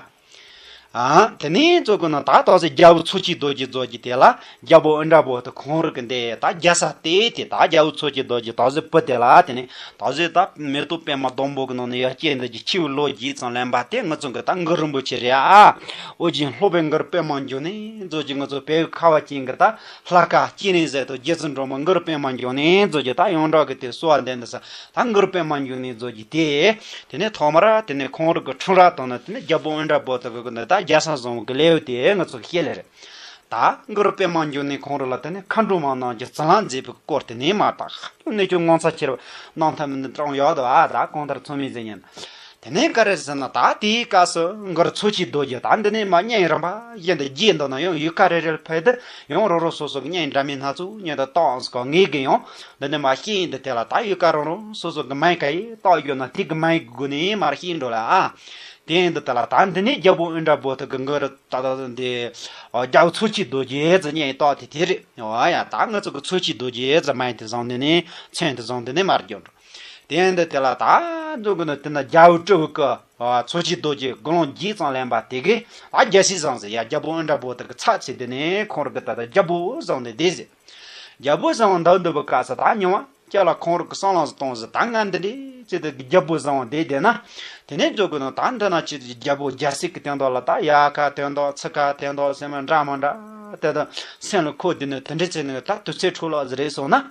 ཨ། དེ་ནས་ཚོགས་ཀྱི་ནང་ད་དག་ས་རྒྱལ་པོ་མཚོ་སྐྱེས་རྡོ་རྗེ་རྫོགས་ཀྱི་དེ་ལ་རྒྱལ་པོ་ཨིནྡྲ་བྷུ་ཏི་ཁོང་རང་གི་འདི་ད་རྒྱལ་ས་དེ་དེ་ད་རྒྱལ་པོ་མཚོ་སྐྱེས་རྡོ་རྗེ་དག་ས་བུ་དེ་ལ། དེ་ནས་དག་ས་ད་མེ་ཏོག་པདྨ་སྡོང་པོ་གི་ནང་ནས་ཡར་སྐྱེས་འདི་ཀྱི་ཆེ་བའི་ལོ་བརྒྱད་ཙམ་ལོན་པ་དེ་ང་ཚོ་གི་ད་གུ་རུ་རིན་པོ་ཆེ་རེད་ཨ། ཨོ་རྒྱན་སློབ་དཔོན་གུ་རུ་པདྨ་འབྱུང་གནས་རྫོགས་ཀྱི་ང་ཚོ་བོད་ཁ་བ་ཅན་གི་ད་ལྷ་ཁང་སྐྱེས་གནས་ཟེར་དུ་རྗེ་བཙུན་སྒྲོལ་མ་གུ་རུ་པདྨ་འབྱུང་གནས་རྫོགས་ཀྱི་ད་ཡོངས་གྲགས་གི་དེ་གསོལ་བ་འདེབས་འདི་ས། ད་གུ་རུ་པདྨ་འབྱུང་གནས་རྫོགས་ཀྱི་དེ། དེ་ནས་ཐོག་མར་དེ་ནས་ཁོང་རང་གི་འཁྲུངས་རབས་དང་ནི་དེ་ནས་རྒྱལ་པོ་ཨིནྡྲ་བྷུ་ཏི་གི་ནི་ད་རྒྱལ་ས་བཟང་བོ་གི་ལེའུ་དེ་ང་ཚོ་གི་བཤད་ལེ་རེད། ད་གུ་རུ་པདྨ་འབྱུང་གནས་ཁོང་རང་ལ་དེ་ནས་མཁའ་འགྲོ་མ་རྣམས་ཀྱི་བྱིན་རླབས་མཛད་པའི་སྐོར་དེ་ནས་མར་ད་ཧ་ཅང་གནས་ཚུལ་ངོ་མཚར་ཆེ་རུ་གནང་ཐབས་ནི་དྲང་ཡོད་དོ་ཨ། ད་གང་ལྟར་ཚང་མས་གཟིགས་ཉན། དེ་ནས་ག་རེ་ཟེར་ན། ད་དེའི་སྐབས་སུ་གུ་རུ་མཚོ་སྐྱེས་རྡོ་རྗེ་ད་འདི་ནས་མར་བསྙེན་རིམ་པ་བཞིན་དུ་རྒྱས་འདུག་ན་ཡང་ཡུལ་ཁ་རེ་རེ་ལ་ཕེབས་ཏེ་ཡང་རང་རང་སོ་སོ་གི་བསྙེན་འདྲ་མིན་སྣ་ཚོགས་བསྙེན་དུ་བཏང་ཟེར་གོ། ངས་གི་ཡང་འདི་ནས་མར་བཤད་ཡིན་དུས། དེ་ལ་ད་ཡུལ་ཁ་རང་རང་སོ་སོ་གི་མིང་ག་ཡེ་བཏགས་ཡོད་ན་དེ་གི་མིང་གི་སྒོ་ནས་མར་བཤད་འགྲོ་ལ་ཨ། དེ་ཡིན་དུས་དེ་ལ་ད་འདི་ནས་རྒྱལ་པོ་ཨིནྡྲ་བྷུ་ཏི་གི་གུ་རུ་ད་ད་འདི་རྒྱལ་པོ་མཚོ་སྐྱེས་རྡོ་རྗེ་ཟེར་བསྙེན་བཏགས་དེ་དེ་རེད། འོ་ཡ། ད་ང་ཚོ་གི་མཚོ་སྐྱེས་རྡོ་རྗེ་ཟེར་མིང་དེ་བཟུང་འདི་ནས་མཚན་དེ་བཟུང་འདི་ནས་མར་བསྒྱུར་འགྲོ། དེ་ཡིན་དུས་དེ་ལ་ད་འདུག་གི་ནི་དེ་ན་རྒྱལ་པོ་སྤྲུལ་པའི་སྐུ་མཚོ་སྐྱེས་རྡོ་རྗེ་དགུང་ལོ་བརྒྱད་ཙམ་ལོན་པ་དེ་གིས་ད་རྒྱལ་སྲིད་བཟུང་ཟེར་ཡ། རྒྱལ་པོ་ཨིནྡྲ་བྷུ་ཏི་གི་ཚབ་བྱས་དེ་ནས་ཁོང་རང་གི་ད་ལྟ་རྒྱལ་པོ་བཟུང་ནས་བསྡད་ཟེར། རྒྱལ་པོ་བཟང་བོ་འདུག་འདུག་པའི་སྐབས་སུ་ད་ཉི་མ་ཁྱེད་ལ་ཁོང་རང་གི་བསམ་བློ་ཟིག་གཏོང་ཟིག་ད་ང་འདི་འདྲའི་ཅི་ད་རྒྱལ་པོ་བཟང་བོ་འདི་བསྡད་ན། དེ་ནས་འཇོག་གི་ནང་ད་འདི་ན་ཅི་རྒྱལ་པོ་རྒྱལ་སྲིད་ཀྱི་དོན་དག་ལ་ད་ཡལ་ག་དོན་དག་ཚིག་ག་དོན་དག་སེམས་འདྲ་མི་འདྲ་དེ་ད་སེམས་ལ་འཁོར་དེ་ནས་དེ་འདྲ་བྱས་ནས་ད་དུས་ཚོད་འཕྲོ་བརླག་ཟིག་རེད་སོང་ན།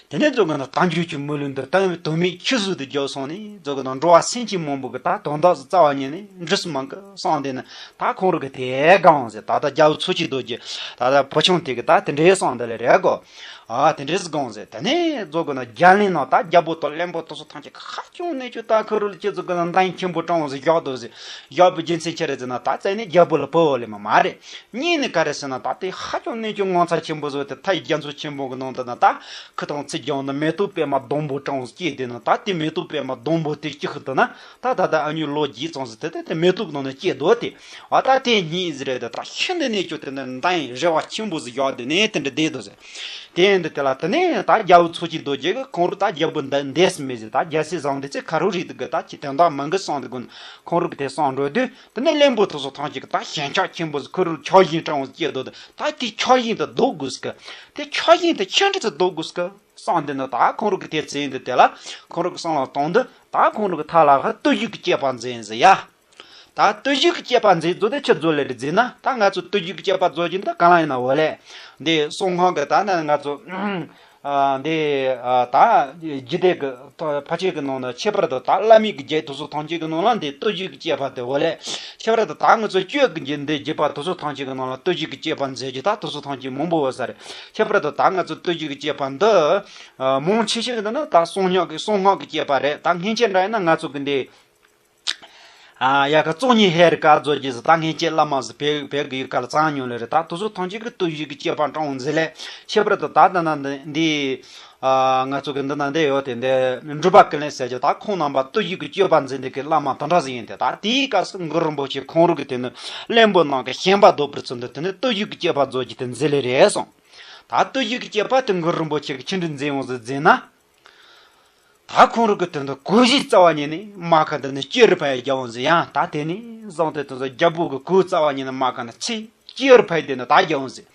དེ་ནས་རྫོགས་གི་ན་དལ་འབྱོར་གྱི་མི་ལུས་འདི་དོན་དོན་མེད་ཆུད་ཟོས་དུ་རྒྱུགས་སོང་ནས། རྫོགས་གི་ན་འགྲོ་བ་སེམས་ཅན་མང་པོ་གི་ད་དོན་དག་སུ་རྩ་བ་ཉིད་ནས་འགྲུབ་སུ་མང་གི་སོང་། དེ་ནས་ད་ཁོང་རུ་གི་དེ་གང་ཟེར། ད་ད་རྒྱལ་པོ་འཚོ་བྱེད་རྡོ་རྗེ་ད་ད་བུ་ཆུང་དེ་གི་ད་དེ་འདྲའི་སོང་དེ་ལས་རེད་གོ། ཨ་དེ་འདྲའི་སུ་གང་ཟེར། དེ་ནས་རྫོགས་གི་ན་རྒྱ་གླིང་ན་ད་རྒྱལ་པོ་དང་བློན་པོ་དེ་ཚོ་ཐམས་ཅད་ཧ་ཅང་གནས་ཆུ་ད་ཁོ་རུ་ལ་ཁྱེད་ཚོ་གི་ན་འདང་ཆེན་པོ་དྲང་ཟེར་བཞག་འདུག་ཟེར། བཞག་པའི་རྒྱུ་མཚན་ཆི་རེད་ཟེར་ན། ད་རྩ་ནས་རྒྱལ་པོ་ལ་བུ་བོ་ལས་མ་མ་རེད། གཉིས་ནས་ག་རེ་ཟེར་ན། ད་དེ་ཧ་ཅང་གནས་ཆུ་ངོ་མཚར་ཆེན་པོ་བཟོ་དེ་མཐའ་ཡི་རྒྱ་མཚོ་ཆེན་པོ་གི་ནང་དུ་ན་ད་ཁུ་དང་ཚིག་རྒྱང་ན་མེ་ཏོག་པད་མ་སྡོང་པོ་དྲང་སྐྱེས་དེ་ན། ད་དེ་མེ་ཏོག་པད་མ་སྡོང་པོ་དེ་སྐྱེ་ཤི་དུ་ན་ད་ད་ད་ཨ་ཉུ་ལོ་རྒྱུས་ཙང་ཟེར་དེ་དེ་དེ་མེ་ཏོག་ནང་ན་སྐྱེས་འདུག་དེ། ཨ་ད་དེ་གཉིས་ཟེར་རེད། ད་ཤིན་ཏུ་གནས་ཆུ་དེ་ནི་མདངས་རེ་བ་ཆེན་པོ་ཟིག་བཞག་དེ་ནས་དེ་འདྲ་བསྡད་འདུག་ཟེར། དེ་ཡིན་དུས་དེ་ལ་དེ་ནས་ད་རྒྱལ་པོ་འཚོ་བྱེད་རྡོ་རྗེ་གི་ཁོང་རུ་ད་རྒྱལ་པོ་འདི་འདས་སུ་མེད་ཟེར། ད་རྒྱལ་སྲིད་བཟང་དེ་ཚེ་ཁ་རུ་རིག་འདུག་གི། ད་ཁྱེད་དོན་དག་མང་གི་སོང་འདུག་གི། ཁོང་རུ་གི་དེ་སོང་འགྲོ་དུས་དེ་ནས་བློན་པོ་དེ་ཚོ་ཐམས་ཅད་ཀྱི་ད་ཞེན་ཆགས་ཆེན་པོ་ཟིག་ཁོ་རུ་ཆགས་ཞེན་དྲང་བོ་སྐྱེས་འདུག་ད་དེ་ཆགས་ཞེན་དེ་ལྡོག་དགོས་ཟེར་གི། དེ་ཆགས་ཞེན་དེ་ཆི་འདྲ་ཚེ་ལྡོག་དགོས་ཟེར་གི་སོང་དུས་ན། ད་ཁོང་རུ་གི་དེ་ཚེ་ཡིན་དུས་དེ་ལ་ཁོང་རུ་གི་བསམ་བློ་གཏོང་དུས། ད་ཁོང་རུ་གི་ཐ་ལ་ཧ་བརྟུལ་ཞུགས་ཀྱི་སྤྱད་པ་འཛིན་ཟེར་ཡ། ད་བརྟུལ་ཞུགས་ཀྱི་སྤྱད་པ་འཛིན་རྫོགས་དེ་ཆི་རྫོགས་ལེ་རེད་ཟེར་ན། ད་ང་ཚོ་བརྟུལ་ཞུགས་ཀྱི་སྤྱད་པ་རྫོགས་ཀྱི་འདི་གང་ལ་ཡིན་ན་འོ་ལེ། འདི་གསང་སྔགས་ཀྱི་ད་ནི་ང་ཚོ་ཨ་འདི་ཨ་ད་འཇིག་རྟེན་གྱི་ཕ་ཆོས་ཀྱི་ནང་ན་ཁྱད་པར་དུ་ད་བླ་མེད་ཀྱི་རྒྱལ་དེ་ཚོ་ཐམས་ཅད་ཀྱི་ནང་ལ་འདི་བརྟུལ་ཞུགས་ཀྱི་སྤྱད་པ་དེ་འོ་ལེ། ཁྱད་པར་དུ་ད་ང་ཚོ་སྤྱོད་ཀྱི་འཇིག་འདི་འཇིག་པ་དེ་ཚོ་ཐམས་ཅད་ཀྱི་ནང་ལ་བརྟུལ་ཞུགས་ཀྱི་སྤྱད་པ་འཛིན་རྒྱུ་ད་དེ་ཚོ་ཐམས་ཅད་མང་པོ་ཡོད་ས་རེད། ཁྱད་པར་དུ་ད་ང་ཚོ་བརྟུལ་ཞུགས་ཀྱི་སྤྱད་པ་འདི་མང་ཆེ་ཤོས་འདི་ནི་ད་གསང་སྔགས་ཀྱི་གསང་སྔགས་ཀྱི་སྤྱད་པ་རེད། ད་སྔན་ཆད་འདྲ་ཡིན་ན་ང་ཚོ་གི་འདི། ཨ་ཡ་ག་གཙོ་གཉིས་ཧེ་རི་ཀ་རྫོགས་རྗེས་སུ་ད་སྔན་ཆད་བླ་མ་སུ་བེ་བེ་གི་ཡུལ་ཀ་ལ་ཚང་མྱོང་ལེ་རེད། ད་དེ་ཚོ་ཐམས་ཅད་ཀྱི་བརྟུལ་ཞུགས་ཀྱི་སྤྱོད་པ་དྲང་འཛིན་ལས་ཁྱད་པར་དུ་ད་ད་ན་འདི་འདི་ཨ་ང་ཚོ་གི་འདི་ན་འདི་ཡོད་དེ་འདི་འབྲུག་པ་ཀུན་ལེགས་ཟེར་གྱི་ད་ཁོང་རྣམ་པ་བརྟུལ་ཞུགས་ཀྱི་སྤྱོད་པ་འཛིན་འདི་གི་བླ་མ་དེ་འདྲ་ཟིག་ཡིན་ཏེ། ད་དེའི་སྐབས་སུ་གུ་རུ་རིན་པོ་ཆེ་ཁོང་རུ་གི་དེ་ནི་བློན་པོ་རྣམས་ཀྱི་ཞེན་པ་ལྡོག་པར་བརྩོན་ཏེ་དེ་ནི་བརྟུལ་ཞུགས་ཀྱི་སྤྱོད་པ་རྫོགས་རྗེས་དེ་འཛིན་ལེ་རེད་གསུངས། ད་བརྟུལ་ཞུགས་ཀྱི་སྤྱོད་པ་དེ་གུ་རུ་རིན་པོ་ཆེ་གི་ཆི་འདྲ་འཛིན་འོང་ཟིག་འཛིན་ན། ད་ཁོང་རུ་གི་དོན་དུ་གོས་གཞི་རྩ་བ་ཉིད་ནས་མ་ཁ་འདི་ནི་སྐྱེ་རུ་ཕ་ཡི་རྒྱལ་བོ་ཟེར་ཡང་ད་དེ་ནས་བཟུང་སྟེ་དོན་དུ་རྒྱལ་པོ་གི་གོས་རྩ་བ་ཉིད་ནས་མ་ཁ་ནི་ཚེ་སྐྱེ་རུ་ཕ་ཡི་དེ་ནི་ད་རྒྱལ་བོ་ཟེར།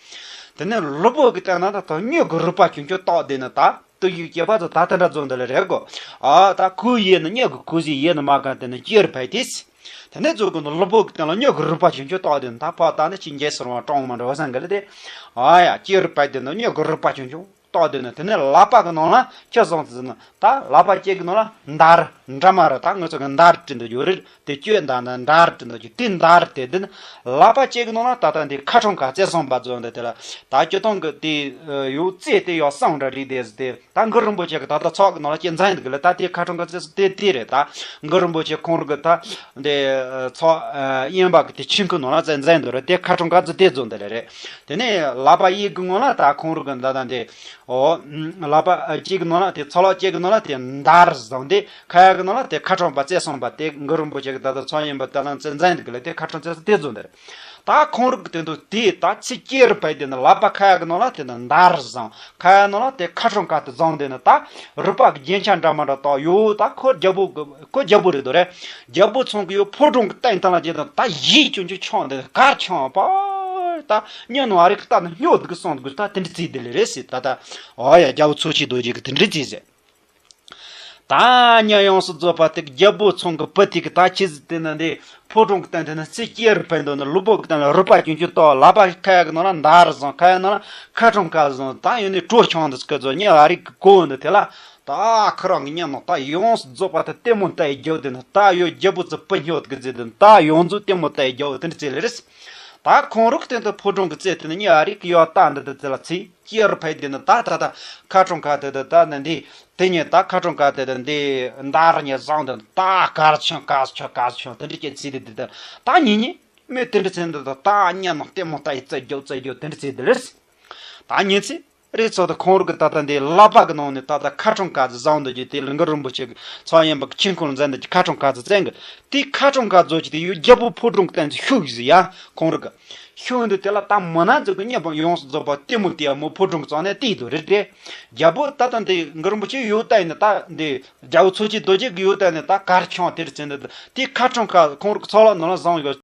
དེ་ནས་ལུས་པོ་གི་སྟེང་ན་ད་ད་སྨྱོ་གི་རུས་པ་ཆུང་ཆུང་བཏགས་དེ་ནི་ད་བརྟུལ་ཞུགས་སྐྱེ་བ་ཚོ་ད་དེ་འདྲ་བཟོ་འདི་ལ་རེད་གོ། ཨ་ད་གོས་ཡེ་ནི་སྨྱོ་གི་གོས་གཞི་ཡེ་ནི་མ་ཁ་དེ་ནི་སྐྱེ་རུ་ཕ་ཡི་དེ་ཟེར། དེ་ནས་བཟོ་གི་ནི་ལུས་པོ་གི་སྟེང་ལ་སྨྱོ་གི་རུས་པ་ཆུང་ཆུང་བཏགས་དེ་ནི་ད་ཕ་ད་ནི་ཅི་འཇལ་ཟེར་བ་གྲོང་མ་འགྲོ་བ་སང་གི་ལ་དེ། ཨ་ཡ་སྐྱེ་རུ་ཕ་ཡི་དེ་ནི་སྨྱོ་གི་རུས་པ་ཆུང་ཆུང་བཏགས་དེ་ནི་དེ་ནས་ལག་པ་གི་ནང་ལ་ཁྱི་བཟང་དུ་ཟིན་ན་ད་ལག་པ་གཅིག་གི་ནང་ལ་མདའ་རུ་འདྲ་མ་རུ་ད་ང་ཚོ་གི་མདའ་རུ་བྲིས་འདུག་ཡོད་རེད། དེ་གཅོད་མདའ་ན་མདའ་རུ་བྲིས་འདུག་གི་དེ་མདའ་རུ་དེ་དེ་ནི་ལག་པ་གཅིག་གི་ནང་ལ་ད་ལྟ་འདི་ཁ་ཕྲེང་ཀ་རྩེ་གསུམ་པ་བཟོ་འདི་དེ་ལ་ད་སྤྱིར་བཏང་གི་དེ་ཡོད་རྩེ་དེ་ཡོད་གསུམ་འདྲ་རེད་དེ་དེ་ད་གུ་རུ་རིན་པོ་ཆེ་གི་ད་ལྟ་ཚོགས་གི་ནང་ལ་ཅི་འཛིན་འདུག་གི་ལ་ད་དེ་ཁ་ཕྲེང་ཀ་རྩེ་གསུམ་དེ་དེ་རེད། ད་གུ་རུ་རིན་པོ་ཆེ་ཁོང་རུ་གི་ད་འདི་ཚོགས་དབེན་པ་གི་དེ་ཆིང་ཁུ་ནང་ལ་རྩེ་འཛིན་འདུག་རེད། དེ་ཁ་ཕྲེང་ཀ་རྩེ་དེ་བཟོ་འདི་ལ་རེད། དེ་ནས་ལག་པ་གཡས་གི་ངོས་ལ་ད་ཁོང་རུ་གི་ད་ད་འདི། ཨོ། ལག་པ་ཨ་གཅིག་གི་ནང་ལ་དེ་ཚོགས་ལག་གཅིག་གི་ནང་ལ་དེ་མདའ་རུ་བཟུང་སྟེ་ཁ་ཡ་གི་ནང་ལ་དེ་ཁ་ཕྲེང་པ་རྩེ་གསུམ་པ་དེ་གུ་རུ་རིན་པོ་ཆེ་གི་ད་ལྟ་ཚོགས་དབེན་པ་ད་ལ་རྩེ་འཛིན་འདུག་གི་ལ་དེ་ཁ་ཕྲེང་རྩེ་གསུམ་དེ་བཟོ་འདི་རེད། ད་ཁོང་རུ་གི་དེ་འདུག་དེ་ད་ཚེ་སྐྱེ་རུ་ཕ་ཡི་དེ་ནི་ལག་པ་ཁ་ཡ་གི་ནང་ལ་དེ་ནི་མདའ་རུ་བཟུང་། ཁ་ཡ་ནང་ལ་དེ་ཁ་ཕྲེང་ཀ་དེ་བཟུང་དེ་ནི་ད་རུས་པ་གི་རྒྱན་ཆ་འདྲ་མ་འདྲ་བཏགས་ཡོད། ད་ཁོ་རྒྱལ་པོ་གི་ཁོ་རྒྱལ་པོ་རེད་དོ་རེད། རྒྱལ་པོ་ཚང་གི་ཡོད་ཕོ་བྲང་གི་སྟེང་ཐང་ལ་དེ་ནི་ད་གཞི་ཆུང་ཆུང་ཆང་དེ་གར་ཆང་པ། ད་སྙན་ནོ་ཨ་རིག་ད་ནི་སྨྱོ་འདུག་གི་སོང་འདུག་གི་ད་དེ་འདྲ་རྩིས་དེ་ལས་རེད་ཟེར། ད་ད་ཨོ་ཡ་རྒྱལ་པོ་འཚོ་བྱེད་རྡོ་རྗེ་གི་དེ་འདྲ་རྩིས་ཟེར། ད་ཉ་ཡོངས་སུ་རྫོགས་པ་དེ་རྒྱལ་པོ་ཚང་གི་བུ་དེ་གི་ད་ཆི་ཟིག་དེ་ན་འདི་ཕོ་བྲང་གི་སྟེང་དེ་ན་ཚེ་སྐྱེ་རུ་ཕན་འདུག་ན་ལུས་པོ་གི་སྟེང་ལ་རུས་པ་ཆུང་ཆུང་བཏགས། ལག་པ་ཁ་ཡ་གི་ནང་ལ་མདའ་རུ་བཟུང་། ཁ་ཡ་ནང་ལ་ཁ་ཕྲེང་ཀ་བཟུང་། ད་ཡོད་ནི་གྲོ་ཆང་འདི་སྐད་ཚོ་ཉ་ཨ་རིག་གི་གོ་འདི་དེ་ལ་ད་ཁོ་རང་གི་ཉ་ནང་ད་ཡོངས་སུ་རྫོགས་པ་དེ་ལྟད་མོ་ལྟ་ཡི་རྒྱུ་དེ་ན་ད་ཡོད་རྒྱལ་པོ་ཚོ་བུ་སྨྱོ་གི་རྩེ་དེ་ན་ད་ཡོངས་རྫོགས་ལྟད་མོ་ལྟ་ཡི་རྒྱུ་དེ་འདྲ་རྩིས་ལེ་རེད། ད་ཁོང་རུ་གི་སྟེང་དུ་ཕོ་བྲང་གི་རྩེ་དེ་ན་ཉ་ཨ་རིག་གི་ཡོད་ད་འདི་དེ་ཚེ་ལ་ཚེ། སྐྱེ་རུ་ཕ་ཡི་དེ་ནི་ད་ད་ད་ཁ་ཕྲེང་ཀ་དེ་དེ་ད་ནི་འདི་དེ་ཉིད་ད་ཁ་ཕྲེང་ཀ་དེ་དེ་འདི་མདའ་རུ་ཉིད་བཟུང་དེ་ད་གར་ཆང་གར་ཆང་གར་ཆང་དེ་འདྲ་ཅིག་ཚིག་དེ་དེ་ད་ད་ཉིད་ཉིད་མི་དེ་འདྲ་ཚན་དེ་ད་ད་ཉ་ནང་ལྟད་མོ་ལྟ་ཡི་རྩེ་རྒྱུ་རྩེ་རྒྱུ་དེ་འདྲ་ཚིག་དེ་ལེར། ད་ཉིད་ཚེ་རེད་ཚོ་ད་ཁོང་རུ་གི་ད་ད་འདི་ལག་པ་གི་ནང་ནས་ད་ད་ཁ་ཕྲེང་ཀ་དེ་བཟུང་དེ་ཅིག་དེ་ལ་གུ་རུ་རིན་པོ་ཆེ་གི་ཚོགས་དབེན་པ་གི་ཆིང་ཁུ་ལ་འཛིན་དེ་ཅིག་ཁ་ཕྲེང་ཀ་དེ་བཙན་གི་དེ་ཁ་ཕྲེང་ཀ་རྫོགས་ཀྱི་དེ་ཡོད་རྒྱལ་པོ་ཕོ་བྲང་གི་སྟེང་དུ་ཤུགས་ཟིག་ཡ་ཁོང་རུ་གི་ཤུགས་འདི་དེ་ལ་ད་མི་ན་ཚོ་གི་མཉམ་པོ་ཡོངས་སུ་རྫོགས་པ་ལྟད་མོ་དེ་མོ་ཕོ་བྲང་གཙང་ནས་བལྟས་འདུག་རེད་དེ། རྒྱལ་པོ་ད་ལྟ་འདི་གུ་རུ་རིན་པོ་ཆེ་ཡོད་ད་ཡིན་ན་ད་འདི་རྒྱལ་པོ་འཚོ་བྱེད་རྡོ་རྗེ་གི་ཡོད་ད་ནི་ད་གར་ཆང་དེར་ཚན་འདི་དེ་ཁ་ཕྲེང་ཀ་ཁོང་རུ་ཚོགས་ལ་ནང་ལ་བཟང་ཡོད་